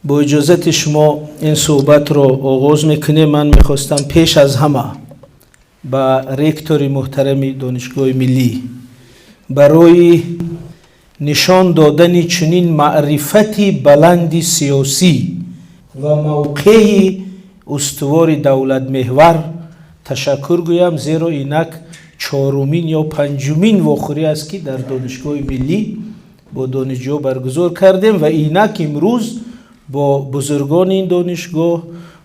Бо иҷозати шумо ин суҳбатро оғоз мекунем. Ман мехостам пеш аз ҳама ба ректори муҳтарами Донишгоҳи миллӣ барои нишон додани чунин маърифати баланди сиёсӣ ва мавқеи устувори давлатмеҳвар ташаккур гӯям, зеро инак чорумин ё панҷумин вохӯрӣ аст, ки дар Донишгоҳи миллӣ бо донишҷӯ баргузор кардем ва инак имрӯз бо бузургони ин донишгоҳ,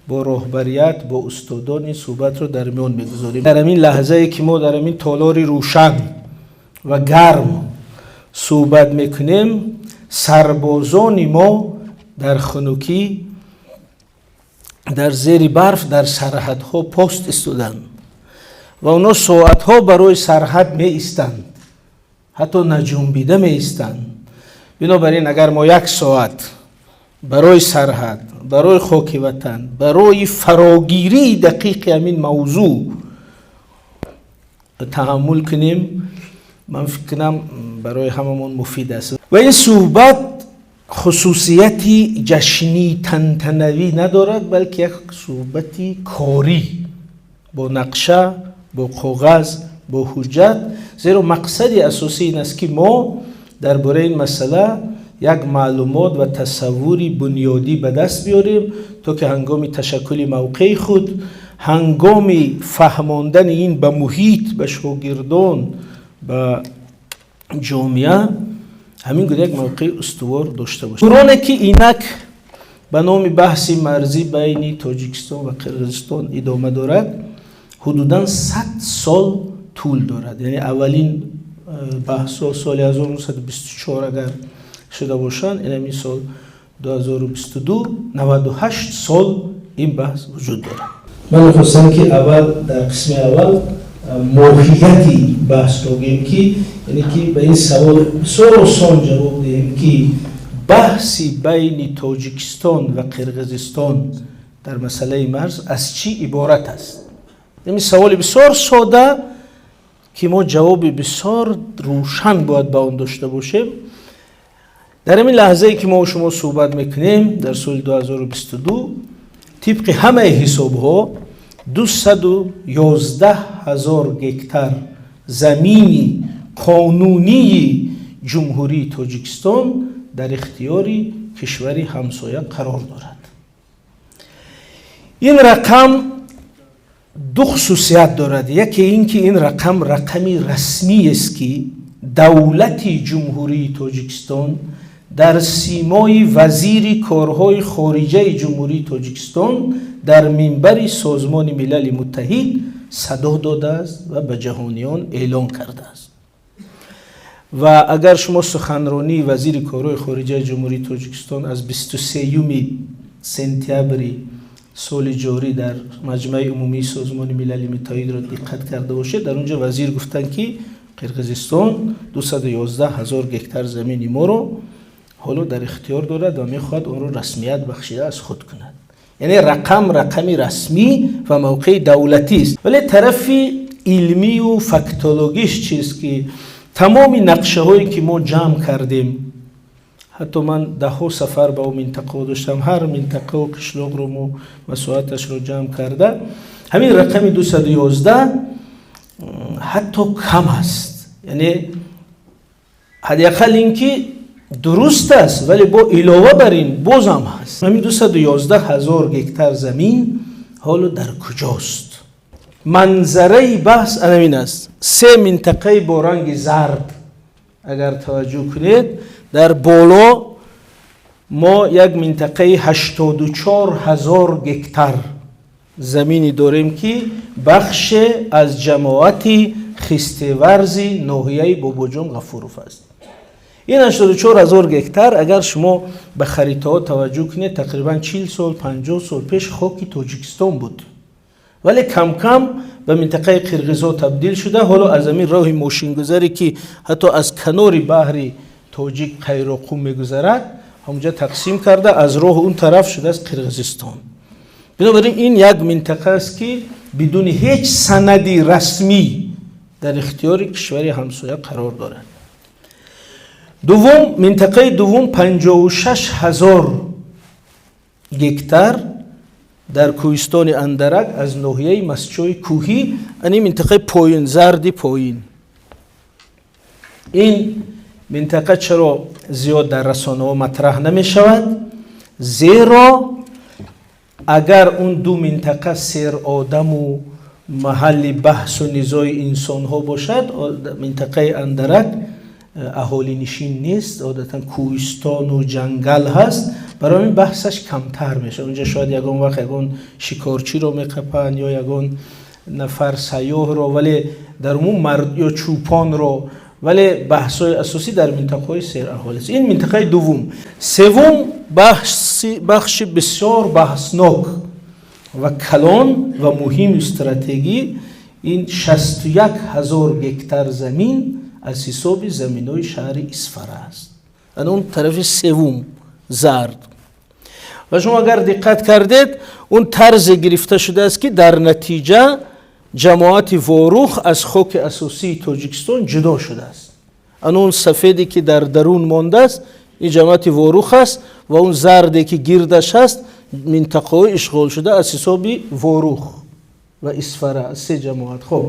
бо роҳбарият, бо устодон ин суҳбатро дар миён мегузорем. Дар ҳамин лаҳзае, ки мо дар ҳамин толори рӯшан ва гарм суҳбат мекунем, сарбозони мо дар хунукӣ, дар зери барф, дар сарҳадҳо пост истоданд ва онҳо соатҳо барои сарҳад меистанд, ҳатто наҷунбида меистанд. Бинобар ин, агар мо як соат барои сарҳад, барои хоки ватан, барои фарогирии дақиқи ҳамин мавзӯъ таҳаммул кунем, ман фикр кунам, барои ҳамамон муфид аст. Ва ин суҳбат хусусияти ҷашнӣ, тантанавӣ надорад, балки як суҳбати корӣ, бо нақша, бо коғаз, бо ҳуҷҷат, зеро мақсади асосӣ ин аст, ки мо дар бораи ин масъала як маълумот ва тасаввури бунёдӣ ба даст биёрем, то ки ҳангоми ташаккули мавқеи худ, ҳангоми фаҳмондани ин ба муҳит, ба шогирдон, ба ҷомеа, ҳамин гуна як мавқеи устувор дошта бошем. Буҳроне, ки инак ба номи баҳси марзӣ байни Тоҷикистон ва Қирғизистон идома дорад, ҳудудан 100 сол тӯл дорад. Яъне аввалин баҳсҳо соли 1924 агар шуда бошанд, инами сол 2022, 98 сол ин баҳс вуҷуд дорад. Ман мехостам, ки аввал, дар қисми аввал, моҳияти баҳсро гӯем, ки яъне ки ба ин савол бисёр осон ҷавоб диҳем, ки баҳси байни Тоҷикистон ва Қирғизистон дар масъалаи марз аз чӣ иборат аст. Ин саволи бисёр сода, ки мо ҷавоби бисёр рӯшан бояд ба он дошта бошем. Дар ҳамин лаҳзае, ки мо шумо суҳбат мекунем, дар соли 2022, тибқи ҳамаи ҳисобҳо, 211 ҳазор гектар замини қонунии Ҷумҳурии Тоҷикистон дар ихтиёри кишвари ҳамсоя қарор дорад. Ин рақам ду хусусият дорад. Яке ин ки ин рақам рақами расмиест, ки давлати Ҷумҳурии Тоҷикистон дар симои вазири корҳои хориҷаи Ҷумҳурии Тоҷикистон дар минбари Созмони Милали Муттаҳид садо додааст ва ба ҷаҳониён эълон кардааст. Ва агар шумо суханронии вазири корҳои хориҷаи Ҷумҳурии Тоҷикистон аз 23 сентябри соли ҷорӣ дар Маҷмаи Умумии Созмони Милали Муттаҳидро диққат карда бошед, дар он ҷо вазир гуфтанд, ки Қирғизистон 211 ҳазор гектар замини моро ҳоло дар ихтиёр дорад ва мехоҳад онро расмият бахшида аз худ кунад. Яъне рақам рақами расмӣ ва мавқеи давлатист. Вале тарафи илмию фактологиш чист, ки тамоми нақшаҳое, ки мо ҷамъ кардем, ҳатто ман даҳҳо сафар ба он минтақаҳо доштам, ҳар минтақаву қишлоқро мо масоҳаташро ҷамъ карда, ҳамин рақами 211 ҳатто кам аст. Яъне ҳадди ақал ин ки дуруст аст, вале бо илова бар ин бозам ҳаст. Ҳамин 211 ҳазор гектар замин ҳоло дар куҷост? Манзараи баҳс анамин аст: се минтақаи бо ранги зард. Агар таваҷҷӯҳ кунед, дар боло мо як минтақаи 84 ҳазор гектар заминӣ дорем, ки бахше аз ҷамоати Хистеварзи ноҳияи Бобоҷон Ғафуров аст. Ин 84 ҳазор гектар, агар шумо ба харитаҳо таваҷҷӯҳ кунед, тақрибан 40 сол, 50 сол пеш хоки Тоҷикистон буд, вале камкам ба минтақаи қирғизҳо табдил шуда. Ҳоло аз ҳамин роҳи мошингузаре, ки ҳатто аз канори баҳри Тоҷик, Қайроқум, мегузарад, ҳамонҷа тақсим карда, аз роҳ он тараф шудааст Қирғизистон. Бинобар ин, ин як минтақа аст, ки бидуни ҳеҷ санади расмӣ дар ихтиёри кишвари ҳамсоя қарор дорад. Дуввум, минтақаи дуввум 56 ҳазор гектар дар кӯҳистони Андарак аз ноҳияи Мастчои Кӯҳӣ, ани минтақаи поин, зарди поин. Ин минтақа чаро зиёд дар расонаҳо матраҳ намешавад? Зеро агар он ду минтақа серодаму маҳалли баҳсу низои инсонҳо бошад, минтақаи Андарак аҳолинишин нест, одатан кӯҳистону ҷангал ҳаст, барои ҳамин баҳсаш камтар мешавад. Унҷа шояд ягон вақт ягон шикорчиро меқапанд ё ягон нафар сайёҳро, вале дар умум ё чӯпонро, вале баҳсҳои асосӣ дар минтақаҳои сераҳолӣ аст. Ин минтақаи дуввум. Севум, бахши бисёр баҳснок ва калон ва муҳими стратегӣ, ин 61 000 гектар замин аз ҳисоби заминҳои шаҳри Исфара аст, ана он тарафи севум, зард. Ва шумо агар диққат кардед, он тарзе гирифта шудааст, ки дар натиҷа ҷамоати Ворух аз хоки асосии Тоҷикистон ҷудо шудааст. Ана он сафеде, ки дар дарун мондааст, ин ҷамоати Ворух аст ва он зарде, ки гирдаш ҳаст, минтақаҳои ишғолшуда аз ҳисоби Ворух ва Исфара, се ҷамоат. Хоб,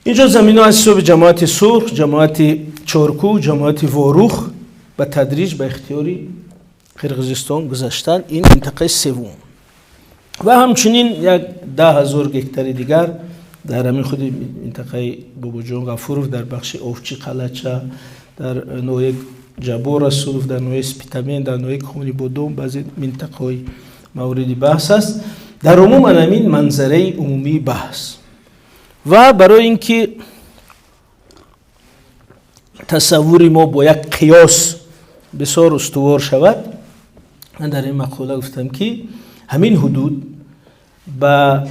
инҷо заминҳо аз ҳисоби ҷамоати Сурх, ҷамоати Чоркӯ, ҷамоати Ворух ба тадриҷ ба ихтиёри Қирғизистон гузаштанд. Ин минтақаи севум. Ва ҳамчунин як 10 000 гектари дигар дар ҳамин худи минтақаи Бобоҷон Ғафуров, дар бахши Овчи Қалача, дар ноҳияи Ҷаббор Расулов, дар ноҳияи Спитамен, дар ноҳияи Конибодом баъзе минтақаҳои мавриди баҳс аст. Дар умум ҳамин манзараи умумии баҳс. Ва барои ин ки тасаввури мо бо як қиёс бисёр устувор шавад, ман дар ин мақола гуфтам, ки ҳамин ҳудуд ба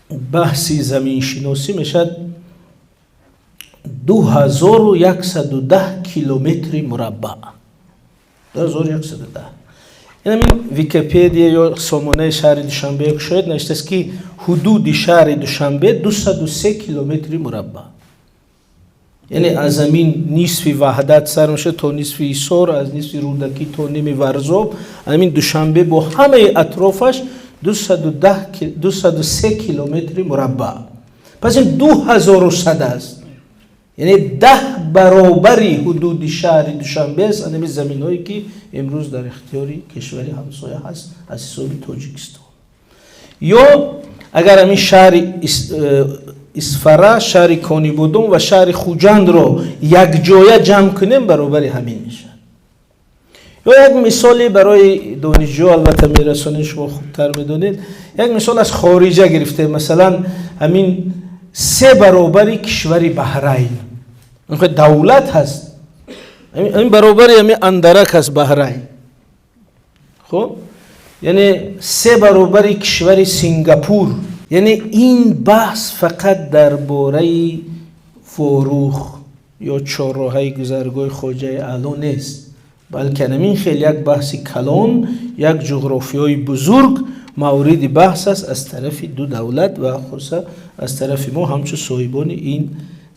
баҳси заминшиносӣ мешавад 2110 километри мураббаъ, 2110. Ин Википедия ё сомонаи шаҳри Душанбе кушоед, навиштааст, ки ҳудуди шаҳри Душанбе 203 километри мураббаъ, яъне аз замин нисфи Ваҳдат сар мешавад то нисфи Ҳисор, аз нисфи Рӯдакӣ то ними Варзоб. Ҳамин Душанбе бо ҳамаи атрофаш 203 километри мураббаъ. Пас ин 2100 аст, яъне 10 баробари ҳудуди шаҳри Душанбе аст анами заминҳое, ки имрӯз дар ихтиёри кишвари ҳамсоя ҳаст аз ҳисоби Тоҷикистон. Ё агар ҳамин шаҳри Исфара, шаҳри Конибодом ва шаҳри Хуҷандро якҷоя ҷамъ кунем, баробари ҳамин мешавад. Ё як мисоле барои донишҷӯ албатта мерасонем, шумо хубтар медонед. Як мисол аз хориҷа гирифтем, масалан, ҳамин се баробари кишвари Баҳрайн давлат ҳаст, ҳамин баробари ҳамин Андарак ҳаст Баҳрайн. Хуб, яъне се баробари кишвари Сингапур. Яъне ин баҳс фақат дар бораи Ворух ё чорроҳаи гузаргоҳи Хоҷаи Аъло нест, балки ҳамин хел як баҳси калон, як ҷуғрофиёи бузург мавриди баҳс аст аз тарафи ду давлат ва хоса аз тарафи мо ҳамчун соҳибони ин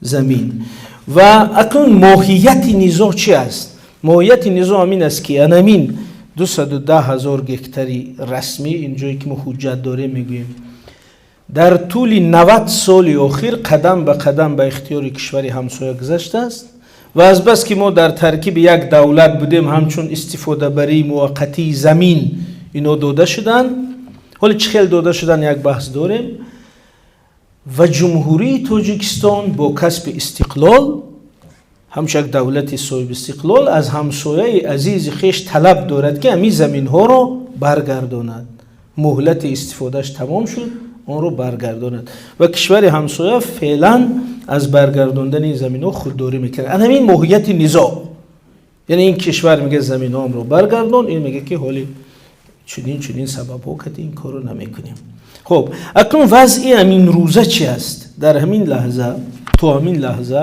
замин. Ва акнун моҳияти низоъ чи аст? Моҳияти низоъ ҳамин аст, ки анамин 210 000 гектари расмӣ, ин ҷое ки мо ҳуҷҷат дорем мегӯем, дар тӯли 90 соли охир қадам ба қадам ба ихтиёри кишвари ҳамсоя гузаштааст. Ва азбаски мо дар таркиби як давлат будем, ҳамчун истифодабарии муваққатии замин ино дода шуданд. Ҳоли чӣ хел дода шудан, як баҳс дорем. Ва Ҷумҳурии Тоҷикистон бо касби истиқлол, ҳамчун як давлати соҳибистиқлол, аз ҳамсояи азизи хеш талаб дорад, ки ҳамин заминҳоро баргардонад. Муҳлати истифодааш тамом шуд, онро баргардонад. Ва кишвари ҳамсоя феълан аз баргардондани ин заминҳо худдорӣ мекунад. Ан ҳамин моҳияти низоъ. Яъне ин кишвар мега: «Заминҳоамро баргардон», ин мега, ки ҳоли чунин чунин сабабҳо кати ин корро намекунем. Хуб, акнун вазъи ҳамин рӯза чи аст? Дар ҳамин лаҳза, то ҳамин лаҳза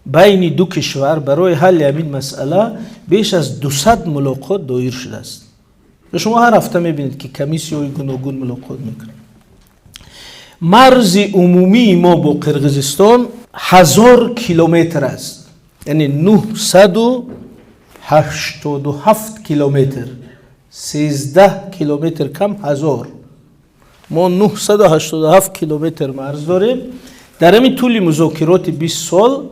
байни ду кишвар барои ҳалли ҳамин масъала беш аз 200 мулоқот доир шудааст. Шумо ҳар ҳафта мебинед, ки комиссияҳои гуногун мулоқот мекунанд. Марзи умумии мо бо Қирғизистон 1000 километр аст, яъне 987 километр. 13 километр кам 1000. Мо 987 километр марз дорем. Дар ҳамин тӯли музокироти 20 сол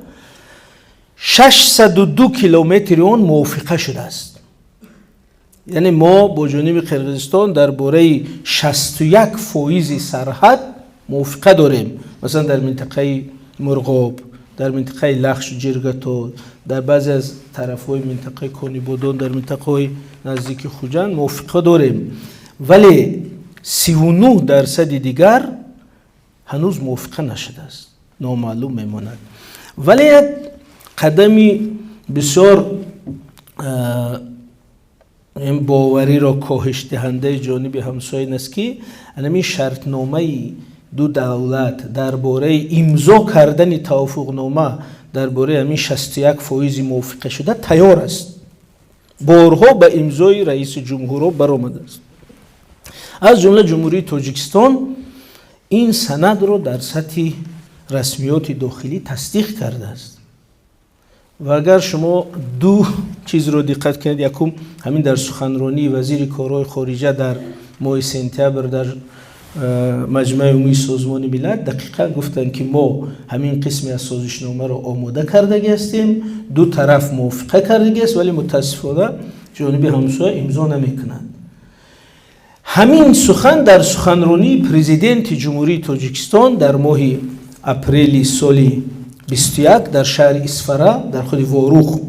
602 километри он мувофиқа шудааст. Яъне мо бо ҷониби Қирғизистон дар бораи 61% сарҳад мувофиқа дорем. Масалан, дар минтақаи Мурғоб, дар минтақаи Лахш, Ҷиргатол, дар баъзе аз тарафҳои минтақаи Конибодон, дар минтақаҳои наздики Хуҷанд мувофиқа дорем, вале 39% дигар ҳанӯз мувофиқа нашудааст, номаълум мемонад. Вале як қадами бисёр бовариро коҳишдиҳандаи ҷониби ҳамсоя ин аст, ки анамин шартномаи ду давлат дар бораи имзо кардани тавофуқнома дар бораи ҳамин 61% мувофиқа шуда тайёр аст, борҳо ба имзои раиси ҷумҳурҳо баромадааст. Аз ҷумла Ҷумҳурии Тоҷикистон ин санадро дар сатҳи расмиёти дохилӣ тасдиқ кардааст. Ва агар шумо ду чизро диққат кунед, якум, ҳамин дар суханронии вазири корҳои хориҷа дар моҳи сентябр дар Маҷмаи умумии Созмони Милал дақиқан гуфтанд, ки мо ҳамин қисме аз созишномаро омода кардагӣ ҳастем, ду тараф мувофиқа кардагӣ аст, вале мутаассифона ҷониби ҳамсоя имзо намекунад. Ҳамин сухан дар суханронии Президенти Ҷумҳурии Тоҷикистон дар моҳи апрели соли 21 дар шаҳри Исфара, дар худи Ворух,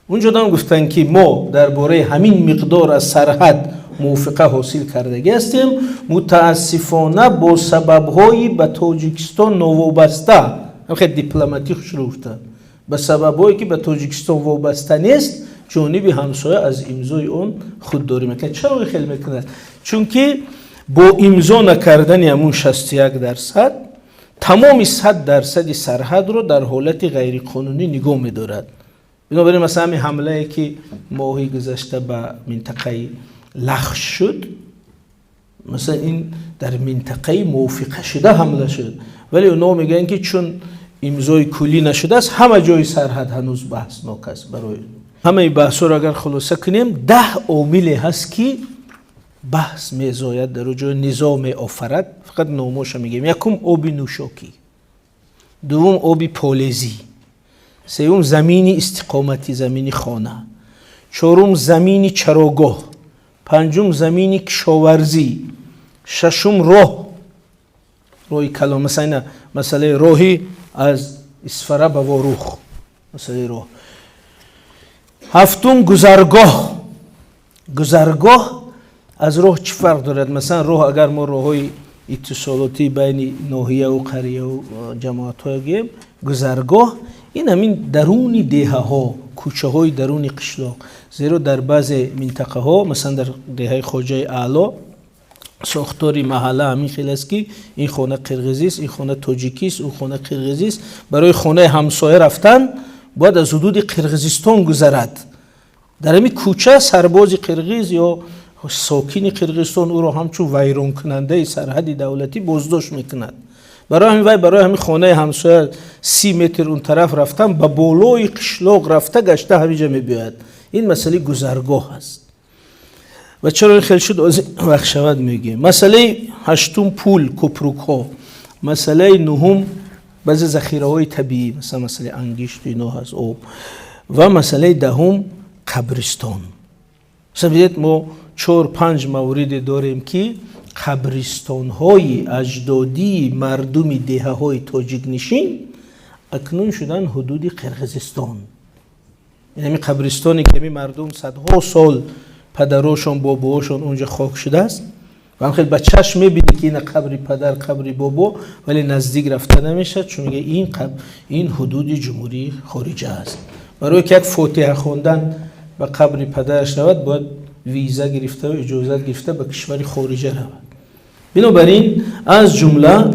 унҷо дам гуфтанд, ки мо дар бораи ҳамин миқдор аз сарҳад мувофиқа ҳосил кардагӣ ҳастем, мутаассифона бо сабабҳои ба Тоҷикистон новобаста, хеле дипломатӣ хушро гуфтанд, ба сабабҳое ки ба Тоҷикистон вобаста нест, ҷониби ҳамсоя аз имзои он худдорӣ мекунад. Чаро хел мекунад? Чунки бо имзо накардани ҳамун 61% тамоми 100% сарҳадро дар ҳолати ғайриқонунӣ нигоҳ медорад. Бинобар ин, масалан, ҳамин ҳамлае, ки моҳи гузашта ба минтақаи Лахш шуд, масалан, ин дар минтақаи мувофиқашуда ҳамла шуд, вале онҳо мегӯянд, ки чун имзои куллӣ нашудааст, ҳама ҷои сарҳад ҳанӯз баҳснок аст. Барои ҳамаи баҳсҳоро агар хулоса кунем, 10 омиле ҳаст, ки баҳс мезояд, дар ҷои низоъ меофарад. Фақат номоша мегӯем. Якум, оби нӯшокӣ, дуввум, оби полезӣ, сеюм, замини истиқоматӣ, замини хона, чорум, замини чарогоҳ, панҷум, замини кишоварзӣ, шашум, роҳ, роҳи калон, масалан, масъалаи роҳи аз Исфара ба Ворух, масъалаи роҳ, ҳафтум, гузаргоҳ. Гузаргоҳ аз роҳ чӣ фарқ дорад? Масалан, роҳ, агар мо роҳҳои иттисолотӣ байни ноҳияву қарияву ҷамоатҳо гӯем, гузаргоҳ ин ҳамин даруни деҳаҳо, кӯчаҳои даруни қишлоқ. Зеро дар баъзе минтақаҳо, масалан, дар деҳаи Хоҷаи Аъло, сохтори маҳалла ҳамин хел аст, ки ин хона қирғизист, ин хона тоҷикист, он хона қирғизист. Барои хонаи ҳамсоя рафтан бояд аз ҳудуди Қирғизистон гузарад. Дар ҳамин кӯча сарбози қирғиз ё сокини Қирғизистон ӯро ҳамчун вайронкунандаи сарҳади давлатӣ боздошт мекунад. Барои ҳамин вай барои ҳамин хонаи ҳамсоя 30 метр он тараф рафтан ба болои қишлоқ рафта, гашта ҳаминҷа мебиёяд. Ин масъалаи гузаргоҳ аст. Ва чаро ин хел шуд, вақт шавад, мегӯем. Масъалаи ҳаштум, пул, купрукҳо. Масъалаи нуҳум, баъзе захираҳои табиӣ, масалан, масъалаи ангишту ино ҳаст, об. Ва масъалаи даҳум, қабристон. Масалан, бидед, мо чор панҷ мавриде дорем, ки қабристонҳои аҷдодии мардуми деҳаҳои тоҷикнишин акнун шудан ҳудуди Қирғизистон. Ҳамин қабристоне, ки ҳамин мардум садҳо сол падарошон, бобоҳошон онҷо хок шудааст, ва хел ба чашм мебинӣ, ки ина қабри падар, қабри бобо, вале наздик рафта намешавад, чун мега ин ҳудуди ҷумҳурии хориҷа аст. Барое ки як фотиҳа хондан ба қабри падараш равад, бояд виза гирифта, иҷозат гирифта ба кишвари хориҷа равад. Бинобар ин, аз ҷумла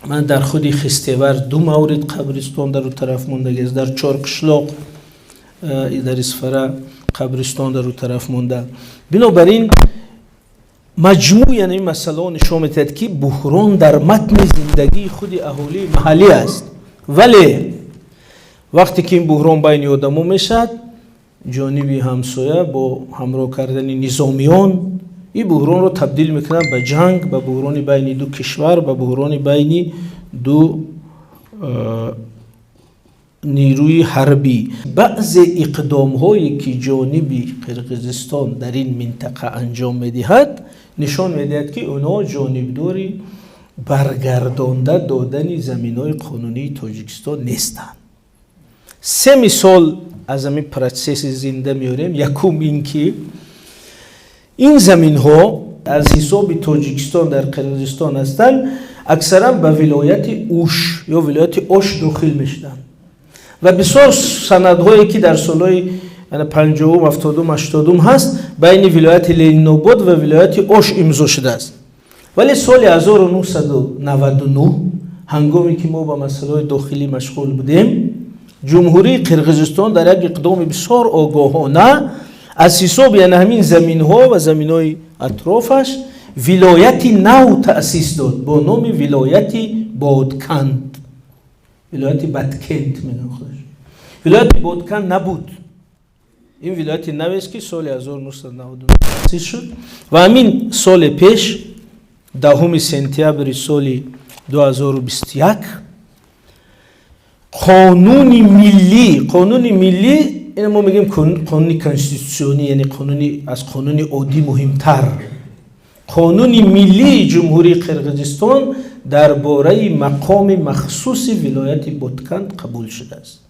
ман дар худи Хистевар ду маврид қабристон дар у тараф мондагиаст, дар Чорқишлоқ дар Исфара қабристон дар у тараф монда. Бинобар ин, маҷмӯъ, яъне ин масъалаҳо нишон медиҳад, ки буҳрон дар матни зиндагии худи аҳолии маҳаллӣ аст. Вале вақте ки ин буҳрон байни одамо мешавад. Ҷониби ҳамсоя бо ҳамроҳ кардани низомиён ин буҳронро табдил мекунад ба ҷанг, ба буҳрони байни ду кишвар, ба буҳрони байни ду нерӯи ҳарбӣ. Баъзе иқдомҳое, ки ҷониби Қирғизистон дар ин минтақа анҷом медиҳад, нишон медиҳад, ки онҳо ҷонибдори баргардонда додани заминҳои қонунии Тоҷикистон нестанд. Се мисол аз ҳамин процесси зинда меорем. Якум ин ки ин заминҳо аз ҳисоби Тоҷикистон дар Қирғизистон ҳастанд, аксаран ба вилояти Уш ё вилояти Ош дохил мешуданд ва бисёр санадҳое, ки дар солҳои 50-ум, 70-ум, 80-ум ҳаст, байни вилояти Ленинобод ва вилояти Ош имзо шудааст. Вале соли 1999, ҳангоме ки мо ба масъалаҳои дохилӣ машғул будем, Ҷумҳурии Қирғизистон дар як иқдоми бисёр огоҳона аз ҳисоби яна ҳамин заминҳо ва заминҳои атрофаш вилояти нав таъсис дод бо номи вилояти Бодканд, вилояти Баткент мегӯянд худаш. Вилояти Бодканд набуд, ин вилояти навест, ки соли 1999 таъсис шуд. Ва ҳамин соли пеш, 10 сентябри соли 2021, қонуни миллӣ, қонуни миллӣ, ина мо мегӯем қонуни конститутсионӣ, яъне қонуни аз қонуни оддӣ муҳимтар, қонуни миллии Ҷумҳурии Қирғизистон дар бораи мақоми махсуси вилояти Ботканд қабул шудааст.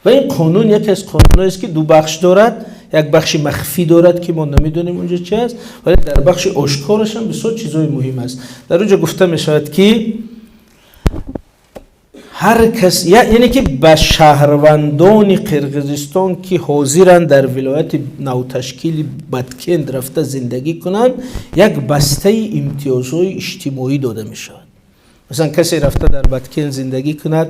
Ва ин қонун яке аз қонунҳоест, ки ду бахш дорад: як бахши махфӣ дорад, ки мо намедонем онҷо чи аст, вале дар бахши ошкораш ҳам бисёр чизҳои муҳим аст. Дар онҷо гуфта мешавад, ки ҳар кас, яъне ки ба шаҳрвандони Қирғизистон, ки ҳозиранд дар вилояти навташкили Баткент рафта зиндагӣ кунанд, як бастаи имтиёзҳои иҷтимоӣ дода мешавад. Масалан, касе рафта дар Баткент зиндагӣ кунад,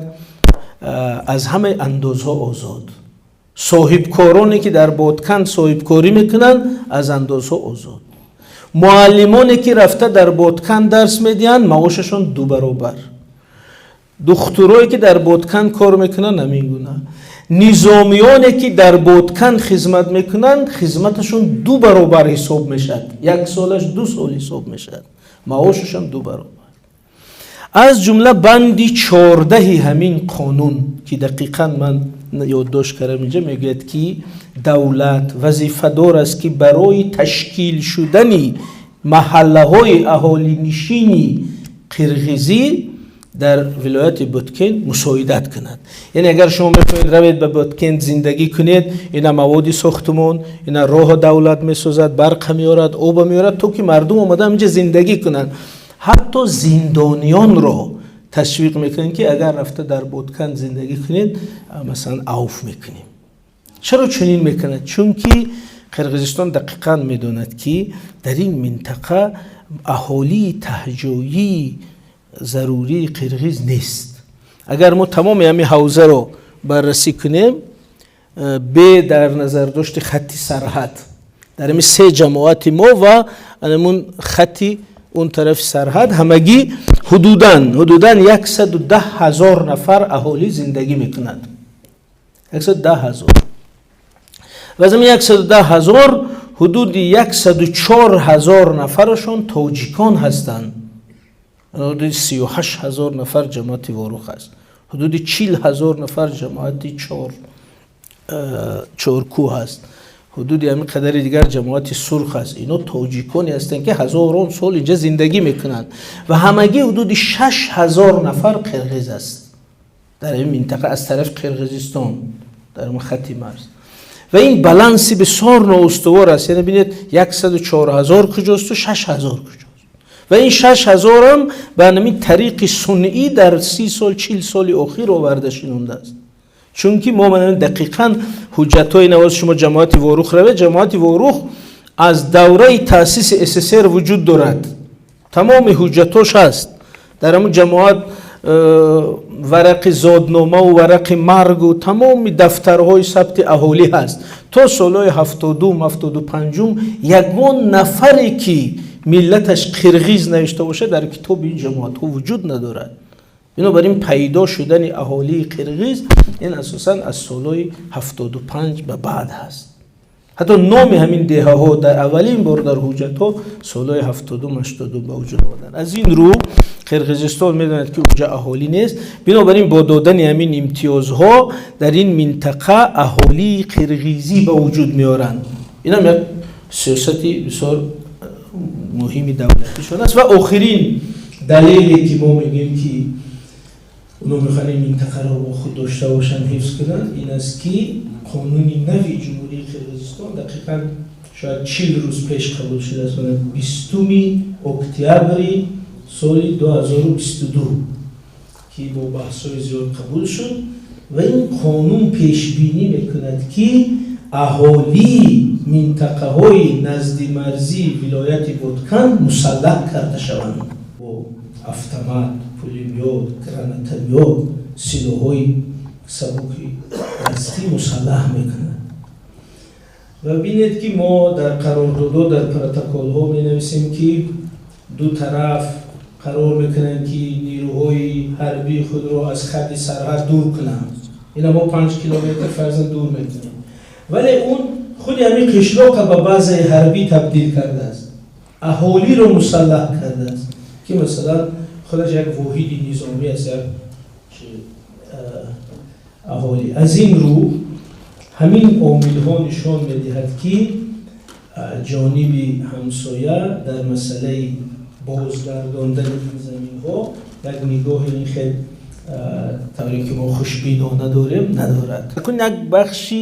аз ҳамаи андозҳо озод, соҳибкороне, ки дар Ботканд соҳибкорӣ мекунанд, аз андозҳо озод, муаллимоне, ки рафта дар Ботканд дарс медиҳанд, маошашон ду баробар, духтурое, ки дар Ботканд кор мекунанд, ҳамин гуна, низомиёне, ки дар Ботканд хизмат мекунанд, хизматашон ду баробар ҳисоб мешавад, як солаш 2 сол ҳисоб мешавад, маошашон ду баробар. Аз ҷумла банди 14-и ҳамин қонун, ки дақиқан ман ёддошт кардам инҷа, мегӯяд, ки давлат вазифадор аст, ки барои ташкил шудани маҳаллаҳои аҳолинишини қирғизӣ дар вилояти Боткент мусоидат кунад. Яъне агар шумо мехоҳед равед ба Боткент зиндагӣ кунед, ина маводи сохтумон, ина роҳо давлат месозад, барқа меорад, оба меорад, то ки мардум омада инҷа зиндагӣ кунанд. Ҳатто зиндониёнро ташвиқ мекунанд, ки агар рафта дар Ботканд зиндагӣ кунед, масалан, авф мекунем. Чаро чунин мекунад? Чунки Қирғизистон дақиқан медонад, ки дар ин минтақа аҳолии таҳҷоии зарурии қирғиз нест. Агар мо тамоми ҳамин ҳавзаро баррасӣ кунем, бе дар назардошти хатти сарҳад, дар ҳамин се ҷамоати мо ва ҳамун хатти он тарафи сарҳад ҳамагӣ ҳудудан 110 000 нафар аҳолӣ зиндагӣ мекунад, 110 000. Ва аз ҳамин 110 000 ҳудуди 104 000 нафарашон тоҷикон ҳастанд. Ҳудуди 38 000 нафар ҷамоати Ворух аст, ҳудуди 40 000 нафар ҷамоати Чоркӯҳ ҳаст, ҳудуди ҳамин қадари дигар ҷамоати Сурх аст. Ино тоҷиконе ҳастанд, ки ҳазорон сол инҷа зиндагӣ мекунанд. Ва ҳамагӣ ҳудуди 6000 нафар қирғиз аст дар ин минтақа аз тарафи Қирғизистон, дар хатти марз. Ва ин баланси бисёр ноустувор аст. Яъне бинед, 104 000 куҷосту 6000 куҷост. Ва ин 6000-ам ба ҳамин тариқи сунъӣ дар 30 сол, 40 соли охир оварда шинондааст. Чунки мо дақиқан ҳуҷҷатҳои навоз, шумо ҷамоати Ворух равед, ҷамоати Ворух аз давраи таъсиси СССР вуҷуд дорад, тамоми ҳуҷҷатош ҳаст. Дар ҳамун ҷамоат варақи зодномаву варақи маргу тамоми дафтарҳои сабти аҳолӣ ҳаст. То солҳои 70-ум, 75-ум ягон нафаре, ки миллаташ қирғиз навишта бошад, дар китоби ин ҷамоатҳо вуҷуд надорад. Бинобар ин, пайдо шудани аҳолии қирғиз ин асосан аз солҳои 75 ба баъд ҳаст. Ҳатто номи ҳамин деҳаҳо дар аввалин бор дар ҳуҷҷатҳо солҳои 70-у 80 ба вуҷуд омаданд. Аз ин рӯ, Қирғизистон медонад, ки уҷа аҳолӣ нест. Бинобар ин, бо додани ҳамин имтиёзҳо дар ин минтақа аҳолии қирғизӣ ба вуҷуд меоранд. Инам як сиёсати бисёр муҳими давлатишон аст. Ва охирин далеле, ки мо мегӯем, ки оно мехоҳанд ин минтақаро бо худ дошта бошанд, ҳифз кунанд, ин аст, ки қонуни нави Ҷумҳурии Қирғизистон дақиқан шояд 40 рӯз пеш қабул шудааст, 20-уми октябри соли 2022, ки бо баҳсҳои зиёд қабул шуд. Ва ин қонун пешбинӣ мекунад, ки аҳолии минтақаҳои наздимарзии вилояти Боткан мусаллаҳ карда шаванд бо автомат, пулемёт, гранатомёт, силоҳҳои сабуки дастӣ мусаллаҳ мекунад. Ва бинед, ки мо дар қарордодҳо, дар протоколҳо менависем, ки ду тараф қарор мекунанд, ки нерӯҳои ҳарбии худро аз хатти сарҳад дур кунанд. Ина мо 5 километр фарзан дур мекунем, вале он худи ҳамин қишлоқа ба базаи ҳарбӣ табдил кардааст, аҳолиро мусаллаҳ кардааст, ки масалан худаш як воҳиди низомӣ аст, як аҳолӣ. Аз ин рӯ, ҳамин омилҳо нишон медиҳад, ки ҷониби ҳамсоя дар масъалаи бозгардондани ин заминҳо як нигоҳи ин хел тавре ки мо хушбинона дорем, надорад. Акун як бахши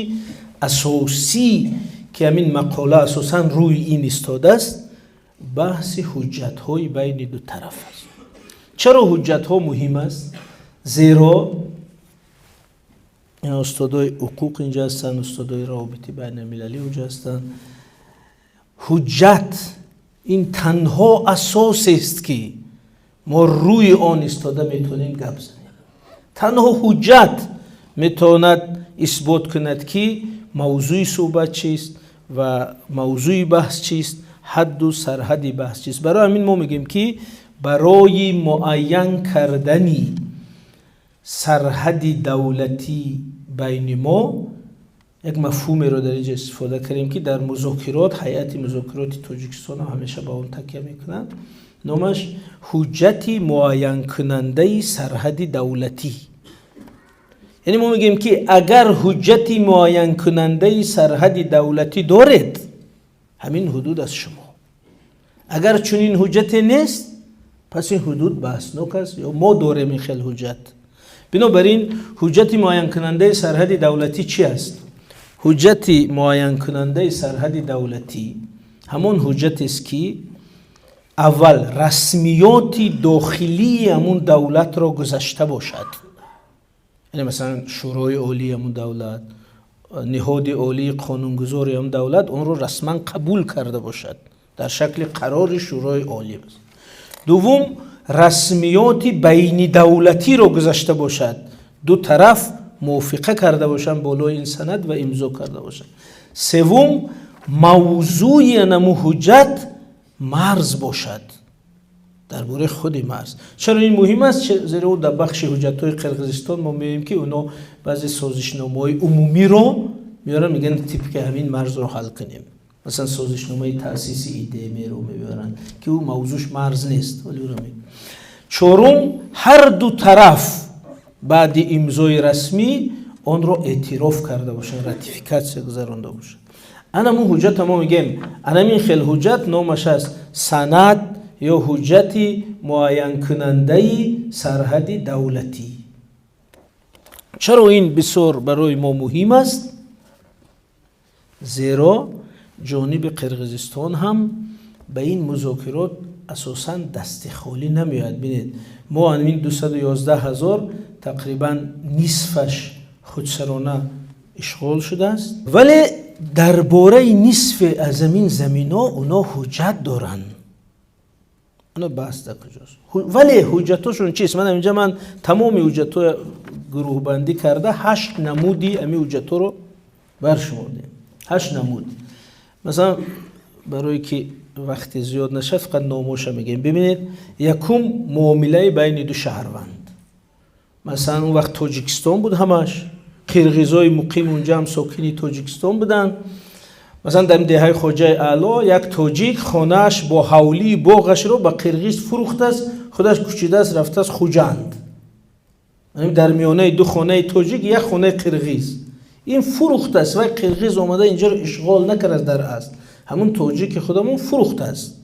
асосӣ, ки ҳамин мақола асосан рӯи ин истодааст, баҳси ҳуҷҷатҳои байни ду тараф аст. Чаро ҳуҷҷатҳо муҳим аст? Зеро устодои ҳуқуқ инҷа ҳастанд, устодои равобити байналмилалӣ онҷа ҳастанд. Ҳуҷҷат ин танҳо асосест, ки мо рӯи он истода метавонем гап занем. Танҳо ҳуҷҷат метавонад исбот кунад, ки мавзӯи суҳбат чист ва мавзӯи баҳс чист, ҳадду сарҳади баҳс чист. Барои ҳамин мо мегӯем, ки барои муайян кардани сарҳади давлатӣ байни мо як мафҳумеро дар инҷо истифода кардем, ки дар музокирот ҳайати музокироти Тоҷикистон ҳам ҳамеша ба он такя мекунанд. Номаш ҳуҷҷати муайянкунандаи сарҳади давлатӣ. Яъне мо мегӯем, ки агар ҳуҷҷати муайянкунандаи сарҳади давлатӣ доред, ҳамин ҳудуд аз шумо. Агар чунин ҳуҷҷате нест, пас ин ҳудуд баҳснок аст ё мо дорем ин хел ҳуҷҷат. Бинобар ин, ҳуҷҷати муайянкунандаи сарҳади давлатӣ чӣ аст? Ҳуҷҷати муайянкунандаи сарҳади давлатӣ ҳамон ҳуҷҷатест, ки аввал расмиёти дохилии ҳамун давлатро гузашта бошад, яъне масалан Шӯрои Олии ҳамун давлат, ниҳоди олии қонунгузори ҳамун давлат онро расман қабул карда бошад дар шакли қарори Шӯрои Олӣ. Дуввум, расмиёти байнидавлатиро гузашта бошад, ду тараф мувофиқа карда бошанд болои ин санад ва имзо карда бошанд. Севум, мавзӯи анаму ҳуҷҷат марз бошад, дар бораи худи марз. Чаро ин муҳим аст? Зеро дар бахши ҳуҷҷатҳои Қирғизистон мо мебинем, ки оно баъзе созишномаҳои умумиро меоранд, мегӯянд, тибқи ҳамин марзро ҳал кунем. Масалан, созишномаи таъсиси ИДМ-ро мебаранд, ки ӯ мавзӯш марз нест, вале ӯро. Чорум, ҳар ду тараф баъди имзои расмӣ онро эътироф карда бошанд, ратификатсия гузаронда бошанд. Анамун ҳуҷҷата мо мегӯем, анамин хел ҳуҷҷат номаш аст санад ё ҳуҷҷати муайянкунандаи сарҳади давлатӣ. Чаро ин бисёр барои мо муҳим аст? Зеро ҷониби Қирғизистон ҳам ба ин музокирот асосан дасти холӣ намеояд. Бинед, мо ҳамин 211 ҳазор, тақрибан нисфаш худсарона ишғол шудааст, вале дар бораи нисфе аз ҳамин замино оно ҳуҷҷат доранд. Оно баҳс дар куҷост? Вале ҳуҷҷатҳошон чист? Ман инҷа ман тамоми ҳуҷҷатҳо гурӯҳбандӣ карда, ҳашт намуди ҳамин ҳуҷҷатҳоро баршумурдем, ҳашт намуд. Масалан, барое ки вақти зиёд нашад, фақат номоша мегӯем. Бибинед, якум, муомилаи байни ду шаҳрванд. Масалан, он вақт Тоҷикистон буд ҳамаш, қирғизои муқим унҷа ҳам сокини Тоҷикистон буданд. Масалан, дар деҳаи Хоҷаи Аъло як тоҷик хонааш бо ҳавлии боғашро ба қирғиз фурӯхтааст, худаш кӯчидааст, рафтааст Хуҷанд. Дар миёнаи ду хонаи тоҷик як хонаи қирғиз ин фурӯхтааст. Вай қирғиз омада инҷаро ишғол накардааст, дар асл ҳамун тоҷики худамон фурӯхтааст.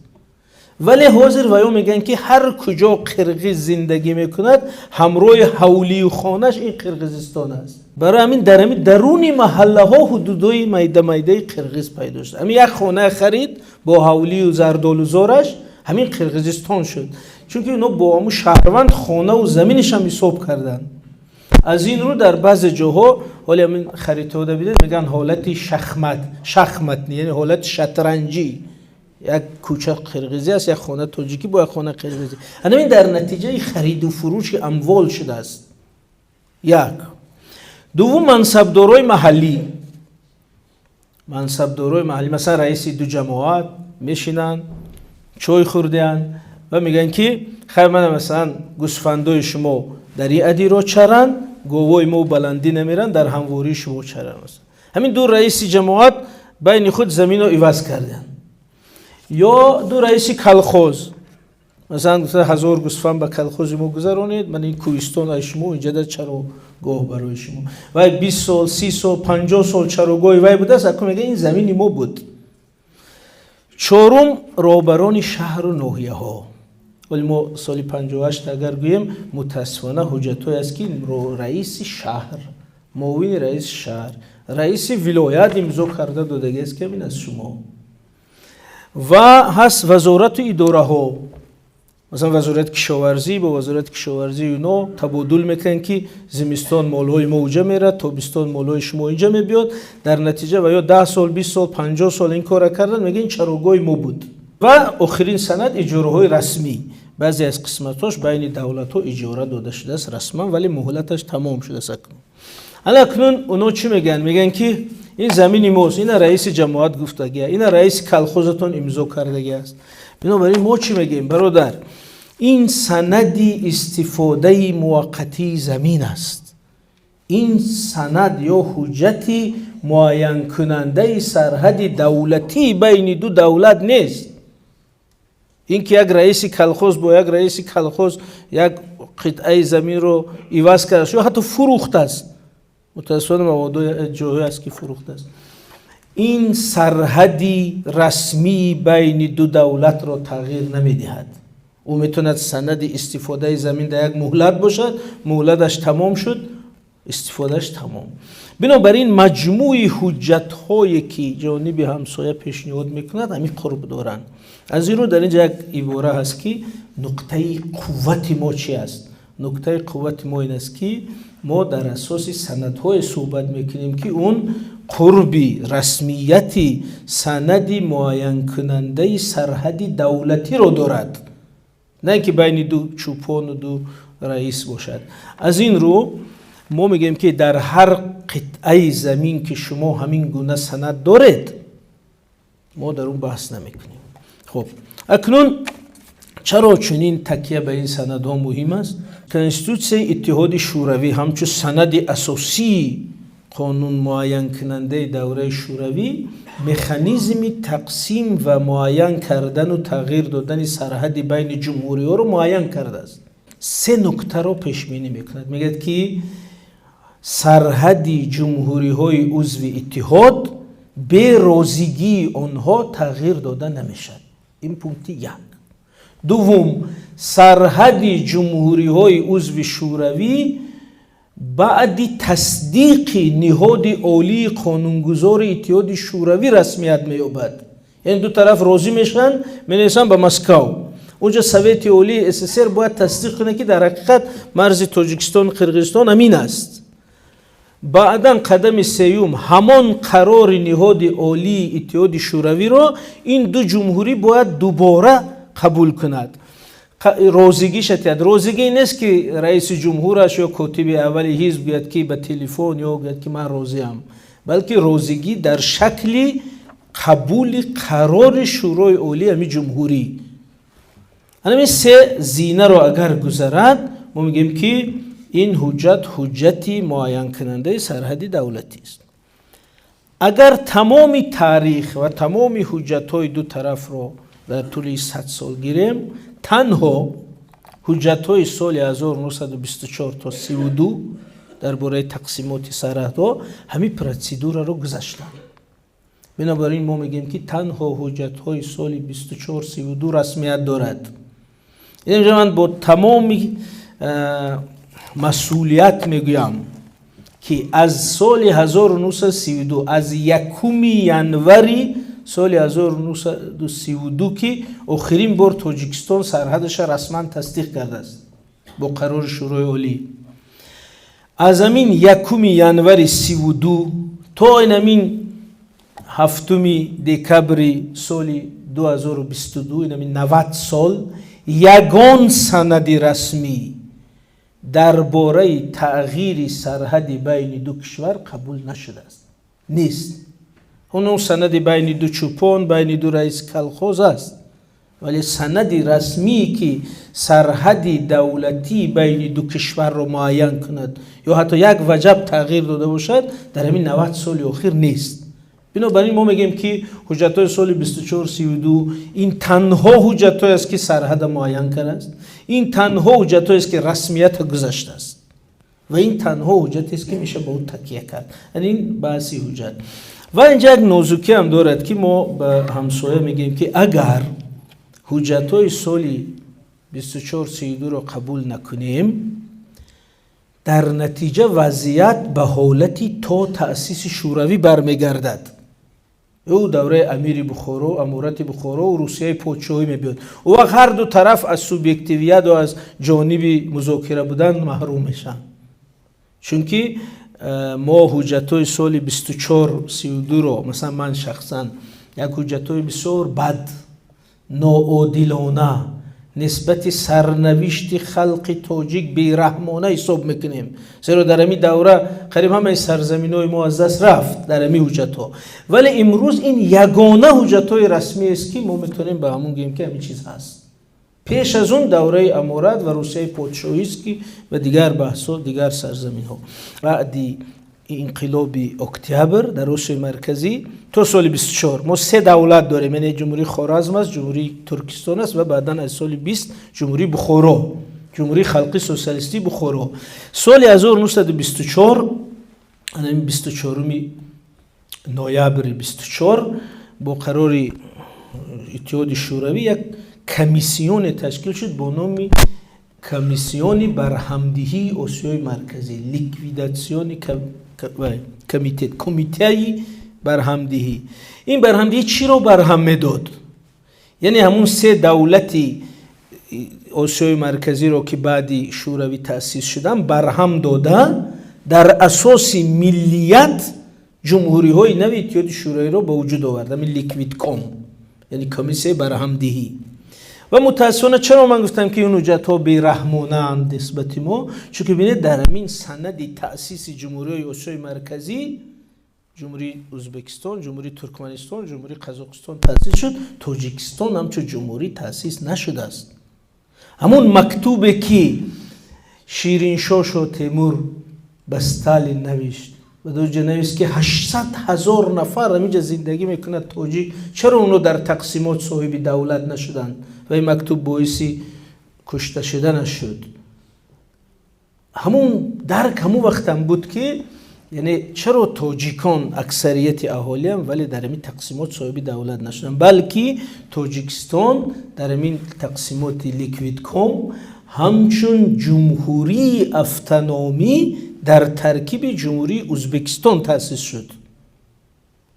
Вале ҳозир ваё мегӯянд, ки ҳар куҷо қирғиз зиндагӣ мекунад, ҳамроҳи ҳавлию хонаш ин Қирғизистон аст. Барои ҳамин дар ҳамин даруни маҳаллаҳо ҳудудои майда майдаи қирғиз пайдо шуд. Ҳамин як хона харид бо ҳавлию зардолузораш, ҳамин Қирғизистон шуд, чунки ино бо ҳамун шаҳрванд хонаву заминашам ҳисоб карданд. Аз ин рӯ дар баъзе ҷоҳо, ҳоле ҳамин харитаҳо бинед, мегӯянд ҳолати шахмат, шахмат, яъне ҳолати шатранҷӣ: як кӯча қирғизӣ аст, як хона тоҷикӣ бо як хона қирғизӣ. Ҳамин дар натиҷаи хариду фурӯши амвол шудааст. Як. Дуввум, мансабдорои маҳаллӣ. Мансабдорои маҳаллӣ, масалан, раиси ду ҷамоат мешинанд, чой хӯрдеанд ва мегӯянд, ки хайр, мана, масалан, гӯсфандои шумо дар ин адиро чаранд, говои мо баландӣ намеранд, дар ҳамвории шумо чаранд. Ҳамин ду раиси ҷамоат байни худ заминро иваз карданд. Ё ду раиси колхоз, масалан, гуфта: 1000 гӯсфанд ба колхози мо гузаронед, ман ин кӯҳистон аз шумо, инҷа чарогоҳ барои шумо. Вай 20 сол, 30 сол, 50 сол чарогоҳи вай будааст, акун мега: ин замини мо буд. Чорум, роҳбарони шаҳру ноҳияҳо. Вале мо соли 58 агар гӯем, мутаассифона, ҳуҷҷатҳое аст, ки раиси шаҳр, муовини раиси шаҳр, раиси вилоят имзо карда додагиаст, ки ин аз шумо. Ва ҳаст вазорату идораҳо, масалан, вазорати кишоварзӣ бо вазорати кишоварзии ино табодул мекунанд, ки зимистон молҳои мо уҷа мерад, тобистон молҳои шумо инҷа мебиёд. Дар натиҷа ва ё 10 сол, 20 сол, 50 сол ин кора кардан, мега: ин чарогоҳи мо буд. Ва охирин санад, иҷораҳои расмӣ. Баъзе аз қисматҳош байни давлатҳо иҷора дода шудааст расман, вале муҳлаташ тамом шудааст акнун. Ана акнун оно чӣ мегӯянд? Мегӯянд, ки ин замини мост, ина раиси ҷамоат гуфтагия, ина раиси колхозатон имзо кардагиаст. Бинобар ин мо чӣ мегӯем? Бародар, ин санади истифодаи муваққатии замин аст. Ин санад ё ҳуҷҷати муайянкунандаи сарҳади давлатии байни ду давлат нест. Ин ки як раиси колхоз бо як раиси колхоз як қитъаи заминро иваз кардааст ё ҳатто фурӯхтааст, мутаассифона, маводои ҷоҳое аст, ки фурӯхтааст, ин сарҳади расмии байни ду давлатро тағйир намедиҳад. Ӯ метавонад санади истифодаи замин дар як муҳлат бошад, муҳлаташ тамом шуд, истифодааш тамом. Бинобар ин маҷмӯи ҳуҷҷатҳое, ки ҷониби ҳамсоя пешниҳод мекунад, ҳамин қурб доранд. Аз ин рӯ дар инҷа як ибора ҳаст, ки нуқтаи қуввати мо чи аст? Нуқтаи қуввати мо ин аст, ки мо дар асоси санадҳое суҳбат мекунем, ки он қурби расмияти санади муайянкунандаи сарҳади давлатиро дорад, на ин ки байни ду чӯпону ду раис бошад. Аз ин рӯ мо мегӯем, ки дар ҳар қитъаи замин, ки шумо ҳамин гуна санад доред, мо дар он баҳс намекунем. Хуб, акнун чаро чунин такя ба ин санадҳо муҳим аст? Конститутсияи Иттиҳоди Шӯравӣ ҳамчун санади асосии қонунмуайянкунандаи давраи Шӯравӣ механизми тақсим ва муайян кардану тағйир додани сарҳади байни ҷумҳуриҳоро муайян кардааст. Се нуктаро пешбинӣ мекунад. Мегӯяд, ки сарҳади ҷумҳуриҳои узви иттиҳод бе розигии онҳо тағйир дода намешавад. Ин пункти як. Дуввум, сарҳади ҷумҳуриҳои узви Шӯравӣ баъди тасдиқи ниҳоди олии қонунгузори Иттиҳоди Шӯравӣ расмият меёбад. Яъне ду тараф розӣ мешаванд, менависанд ба Москав, унҷо Совети Олии СССР бояд тасдиқ кунад, ки дар ҳақиқат марзи Тоҷикистону Қирғизистон ҳамин аст. Баъдан, қадами сеюм, ҳамон қарори ниҳоди олии Иттиҳоди Шӯравиро ин ду ҷумҳурӣ бояд дубора қабул кунад, розигиша тиҳад. Розигӣ нест, ки раиси ҷумҳураш ё котиби аввали ҳизб гӯяд, ки ба телефон ё гӯяд, ки ман розиам, балки розигӣ дар шакли қабули қарори Шӯрои Олии ҳами ҷумҳурӣ. Ҳамин се зинаро агар гузарад, мо мегӯем, ки Ин ҳуҷҷат ҳуҷҷати муайянкунандаи сарҳади давлатӣ аст. Агар тамоми таърих ва тамоми ҳуҷҷатҳои ду тарафро дар тӯли 100 сол гирем, танҳо ҳуҷҷатҳои соли 1924 то 32 дар бораи тақсимоти сарҳадҳо ҳамин процедураро гузаштанд. Бинобар ин мо мегӯем, ки танҳо ҳуҷҷатҳои соли 24-32 расмият дорад. Инҷа ман бо тамоми масъулият мегӯям, ки аз соли 1932, аз 1 январи соли 1932, ки охирин бор Тоҷикистон сарҳадаша расман тасдиқ кардааст бо қарори Шӯрои Олӣ, аз ҳамин 1 январи 32 то ин ҳамин 7 декабри соли 2022, ин ҳамин 90 сол, ягон санади расмӣ дар бораи тағйири сарҳади байни ду кишвар қабул нашудааст, нест. Он санади байни ду чӯпон, байни ду раиси колхоз аст, вале санади расмие, ки сарҳади давлатии байни ду кишварро муайян кунад ё ҳатто як ваҷаб тағйир дода бошад, дар ҳамин 90 соли охир нест. Бинобар ин мо мегӯем, ки ҳуҷҷатҳои соли 24-32 ин танҳо ҳуҷҷатҳое аст, ки сарҳада муайян кардааст, ин танҳо ҳуҷҷатҳоест, ки расмията гузаштааст, ва ин танҳо ҳуҷҷатест, ки меша ба ӯ такя кард. Ин баҳси ҳуҷҷат. Ва инҷа як нозукӣ ҳам дорад, ки мо ба ҳамсоя мегӯем, ки агар ҳуҷҷатҳои соли 24-32-ро қабул накунем, дар натиҷа вазъият ба ҳолати то таъсиси Шӯравӣ бармегардад. Ӯ давраи амири Бухоро, аморати Бухоро, Русияи подшоҳӣ мебиёд. Ӯ вақт ҳар ду тараф аз субъективияту аз ҷониби музокира будан маҳрум мешаванд, чунки мо ҳуҷҷатҳои соли 24-32-ро, масалан, ман шахсан як ҳуҷҷатҳои бисёр бад, ноодилона, нисбати сарнавишти халқи тоҷик бераҳмона ҳисоб мекунем, зеро дар ҳамин давра қариб ҳамаи сарзаминҳои мо аз даст рафт дар ҳамин ҳуҷҷатҳо. Вале имрӯз ин ягона ҳуҷҷатҳои расмиест, ки мо метавонем ба ҳамон гӯем, ки ҳамин чиз ҳаст. Пеш аз он давраи аморат ва Русияи подшоҳист, ки ва дигар баҳсҳо, дигар сарзаминҳо. Баъди инқилоби Октябр дар Осиёи Марказӣ то соли 24 мо се давлат дорем, яъне Ҷумҳурии Хоразм аст, Ҷумҳурии Туркистон аст ва баъдан аз соли 20 Ҷумҳурии Бухоро, Ҷумҳурии Халқи Социалистии Бухоро. Соли 1924, 24 ноябри 24, бо қарори Иттиҳоди Шӯравӣ як комиссионе ташкил шуд бо номи Комиссиони барҳамдиҳии Осиёи Марказӣ, Ликвидационный комитет, Кумитаи барҳамдиҳӣ. Ин барҳамдиҳӣ чиро барҳам медод? Яъне ҳамун се давлати Осиёи Марказиро, ки баъди Шӯравӣ таъсис шуданд, барҳам дода, дар асоси миллият ҷумҳуриҳои нави Иттиҳоди Шӯравиро ба вуҷуд овард. Ҳамин Ликвидком, яъне комиссияи барҳамдиҳӣ. Ва мутаассифона, чаро ман гуфтам, ки ин ҳуҷҷатҳо бераҳмонаанд нисбати мо? Чунки бинед, дар ҳамин санади таъсиси ҷумҳуриҳои Осиёи Марказӣ Ҷумҳурии Ӯзбекистон, Ҷумҳурии Туркманистон, Ҷумҳурии Қазоқистон таъсис шуд, Тоҷикистон ҳамчун ҷумҳурӣ таъсис нашудааст. Ҳамун мактубе, ки Шириншоҳ Шотемур ба Сталин навишт ва дар навист, ки 800 000 нафар ҳаминҷа зиндагӣ мекунад тоҷик, чаро онҳо дар тақсимот соҳиби давлат нашуданд? Ва ин мактуб боиси кушта шуданаш шуд. Ҳамун дарк ҳамун вақтам буд, ки яъне чаро тоҷикон аксарияти аҳолиам, вале дар ҳамин тақсимот соҳиби давлат нашуданд, балки Тоҷикистон дар ҳамин тақсимоти Ликвидком ҳамчун ҷумҳурии автономӣ дар таркиби Ҷумҳурии Ӯзбекистон таъсис шуд.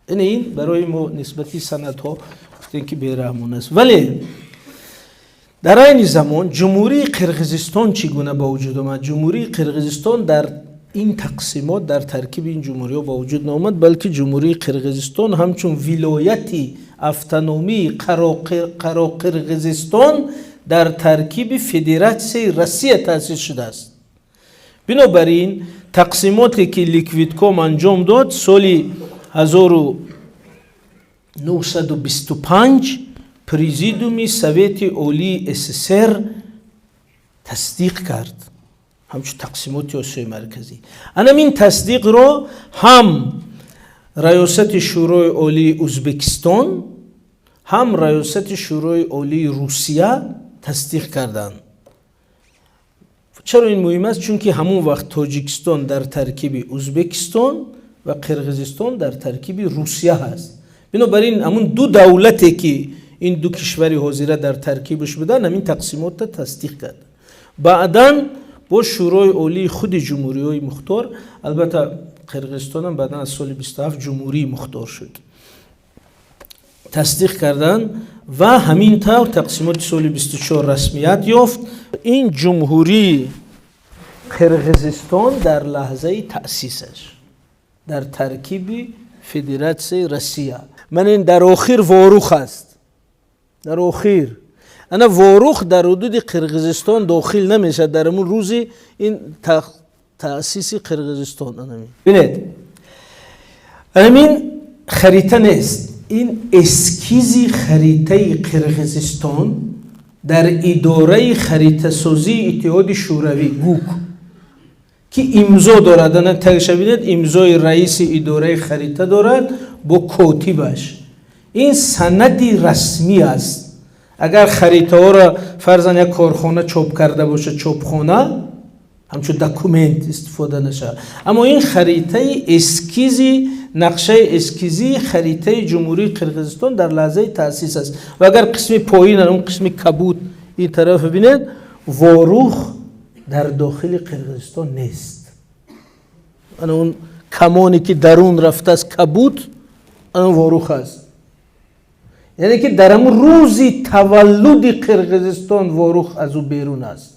Яъне ин барои мо нисбати санадҳо гуфтем, ки бераҳмон аст. Вале дар айни замон Ҷумҳурии Қирғизистон чӣ гуна ба вуҷуд омад? Ҷумҳурии Қирғизистон дар ин тақсимот дар таркиби ин ҷумҳуриҳо ба вуҷуд наомад, балки Ҷумҳурии Қирғизистон ҳамчун вилояти автономии Қароқирғизистон дар таркиби Федератсияи Россия таъсис шудааст. Бинобар ин тақсимоте, ки Ликвидком анҷом дод, соли 1925 Президиуми Совети Олии СССР тасдиқ кард. Ҳамчун тақсимоти Осиёи Марказӣ. Анам ин тасдиқро ҳам Раёсати Шӯрои Олии Узбекистон, ҳам Раёсати Шӯрои Олии Русия тасдиқ карданд. Чаро ин муҳим аст? Чунки ҳамон вақт Тоҷикистон дар таркиби Узбекистон ва Қирғизистон дар таркиби Русия ҳаст. Бинобар ин ҳамун ду давлате, ки ин ду кишвари ҳозира дар таркибаш буданд, ҳамин тақсимотро тасдиқ кард. Баъдан бо Шӯрои Олии худи ҷумҳуриҳои мухтор, албатта, Қирғизистонам баъдан аз соли 27 ҷумҳурии мухтор шуд, тасдиқ карданд ва ҳамин тавр тақсимоти соли 24 расмият ёфт. Ин Ҷумҳурии Қирғизистон дар лаҳзаи таъсисаш дар таркиби Федератсияи Россия. Ман ин дар охир Ворух аст, дар охир. Ана Ворух дар ҳудуди Қирғизистон дохил намешавад дар ҳамун рӯзи ин таъсиси Қирғизистон. Бинед, ҳамин харита нест, ин эскизи харитаи Қирғизистон дар идораи харитасозии Иттиҳоди Шӯравӣ, ГУК, ки имзо дорад. Ана таша бинед, имзои раиси идораи харита дорад бо котибаш. Ин санади расмӣ аст. Агар харитаҳоро, фарзан, як корхона чоп карда бошад, чопхона, ҳамчун документ истифода нашавад. Аммо ин харитаи эскизи, нақшаи эскизии харитаи Ҷумҳурии Қирғизистон дар лаҳзаи таъсис аст. Ва агар қисми поин, он қисми кабуд ин тараф бинед, Ворух дар дохили Қирғизистон нест. Ана он камоне, ки дарун рафтааст, кабуд, ана Ворух аст. Яъне ки дар ҳамун рӯзи таваллуди Қирғизистон Ворух аз ӯ берун аст.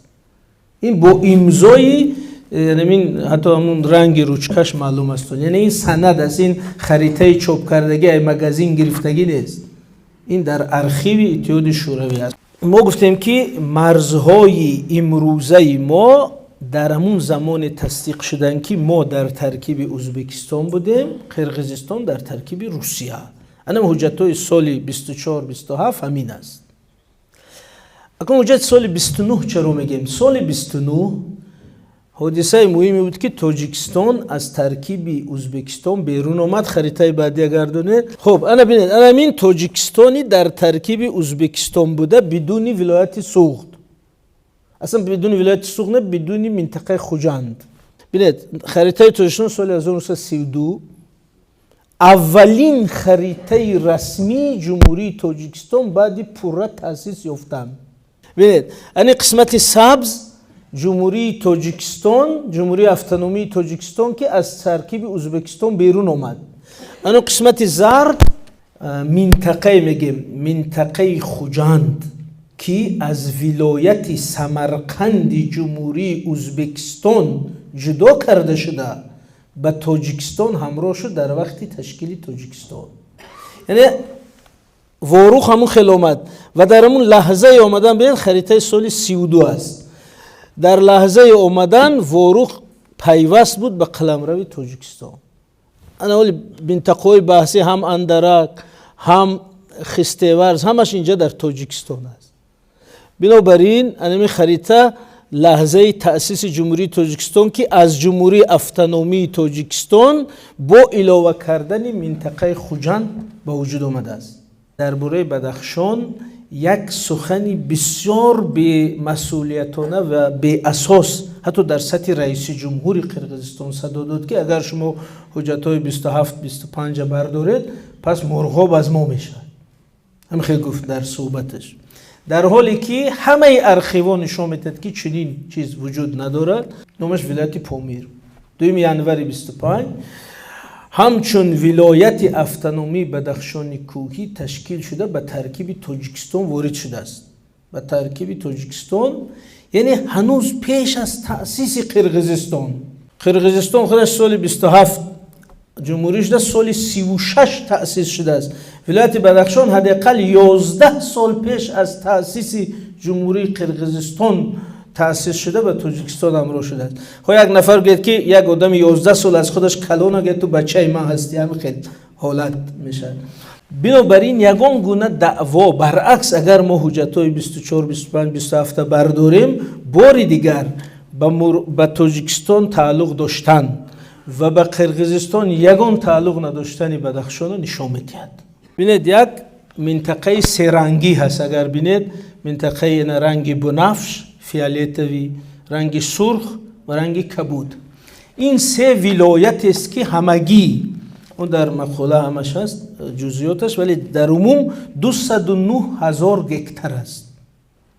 Ин бо имзои ин, ҳатто ҳамун ранги ручкаш маълум аст. Яъне ин санад аст, ин харитаи чопкардагӣ, ай магазин гирифтагӣ нест, ин дар архиви Иттиҳоди Шӯравӣ аст. Мо гуфтем, ки марзҳои имрӯзаи мо дар ҳамун замоне тасдиқ шуданд, ки мо дар таркиби Узбекистон будем, Қирғизистон дар таркиби Русия. Анам ҳуҷҷатҳои соли 24, 27 ҳамин аст. Акун ҳуҷҷати соли 29 чаро мегӯем? Соли 29 ҳодисаи муҳиме буд, ки Тоҷикистон аз таркиби Узбекистон берун омад. Харитаи баъдия гардонед. Хуб, ана бинед, ана ҳамин Тоҷикистони дар таркиби Узбекистон буда, бидуни вилояти Суғд, аслан бидуни вилояти Суғд не, бидуни минтақаи Хуҷанд. Бинед, харитаи Тоҷикистон соли 1932, аввалин харитаи расмии Ҷумҳурии Тоҷикистон баъди пурра таъсис ёфтан. Бинед, ани қисмати сабз Ҷумҳурии Тоҷикистон, Ҷумҳурии Автономии Тоҷикистон, ки аз таркиби Узбекистон берун омад. Ано қисмати зард минтақае мегем, минтақаи Хуҷанд, ки аз вилояти Самарқанди Ҷумҳурии Узбекистон ҷудо карда шуда, ба Тоҷикистон ҳамроҳ шуд дар вақти ташкили Тоҷикистон. Яъне Ворух ҳамун хел омад ва дар ҳамун лаҳзаи омадан, бинед, харитаи соли 32 аст, дар лаҳзаи омадан Ворух пайваст буд ба қаламрави Тоҷикистон. Ана оли минтақаҳои баҳсӣ, ҳам Андарак, ҳам Хистеварз, ҳамаш инҷа дар Тоҷикистон аст. Бинобар ин анами харита лаҳзаи таъсиси Ҷумҳурии Тоҷикистон, ки аз Ҷумҳурии Автономии Тоҷикистон бо илова кардани минтақаи Хуҷанд ба вуҷуд омадааст. Дар бораи Бадахшон як сухани бисёр бемасъулиятона ва беасос ҳатто дар сатҳи раиси ҷумҳури Қирғизистон садо дод, ки агар шумо ҳуҷҷатҳои 27, 25 бардоред, пас Мурғоб аз мо мешавад. Ҳамин хел гуфт дар суҳбаташ, дар ҳоле ки ҳамаи архивҳо нишон медиҳад, ки чунин чиз вуҷуд надорад. Номаш вилояти Помир 2 январи 25 ҳамчун вилояти автономии Бадахшони Кӯҳӣ ташкил шуда, ба таркиби Тоҷикистон ворид шудааст. Ба таркиби Тоҷикистон, яъне ҳанӯз пеш аз таъсиси Қирғизистон. Қирғизистон худаш соли 27 ҷумҳурӣ шуда, соли 36 таъсис шудааст. Вилояти Бадахшон ҳадди ақал 11 сол пеш аз таъсиси Ҷумҳурии Қирғизистон таъсис шуда, ба Тоҷикистон ҳамроҳ шудааст. Хо як нафар гӯяд, ки як одами 11 сол аз худаш калона гӯяд, ту бачаи ман ҳастӣ, ҳамин хел ҳолат мешавад. Бинобар ин ягон гуна даъво, баръакс, агар мо ҳуҷҷатҳои 24, 25, 27 бардорем, бори дигар Ба Тоҷикистон тааллуқ доштан ва ба Қирғизистон ягон тааллуқ надоштани Бадахшонро нишон медиҳад. Бинед, як минтақаи серангӣ ҳаст. Агар бинед, минтақаи ранги бунафш, фиолетовый, ранги сурх ва ранги кабуд, ин се вилоятест, ки ҳамагӣ он дар мақола ҳамаш ҳаст ҷузъиёташ, вале дар умум 209 000 гектар аст,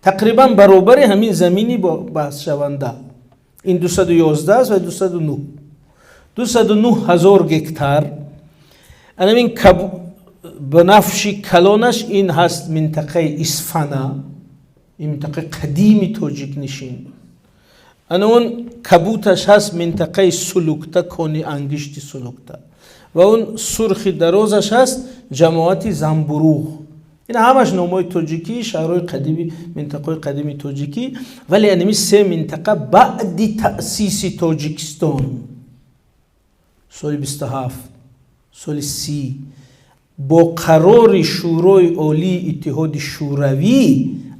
тақрибан баробари ҳамин замини баҳсшаванда. Ин 211 аст ва 209, 209 000 гектар. Анамин бунафши калонаш ин ҳаст минтақаи Исфана, ин минтақаи қадими тоҷикнишин. Ана он кабуташ ҳаст минтақаи Сулукта, кони ангишти Сулукта, ва он сурхи дарозаш ҳаст ҷамоати Замбуруғ. Ин ҳамаш номҳои тоҷикӣ, шаҳрҳои қадими, минтақаҳои қадими тоҷикӣ. Вале анами се минтақа баъди таъсиси Тоҷикистон соли 27, соли 30 бо қарори Шӯрои Олии Иттиҳоди Шӯравӣ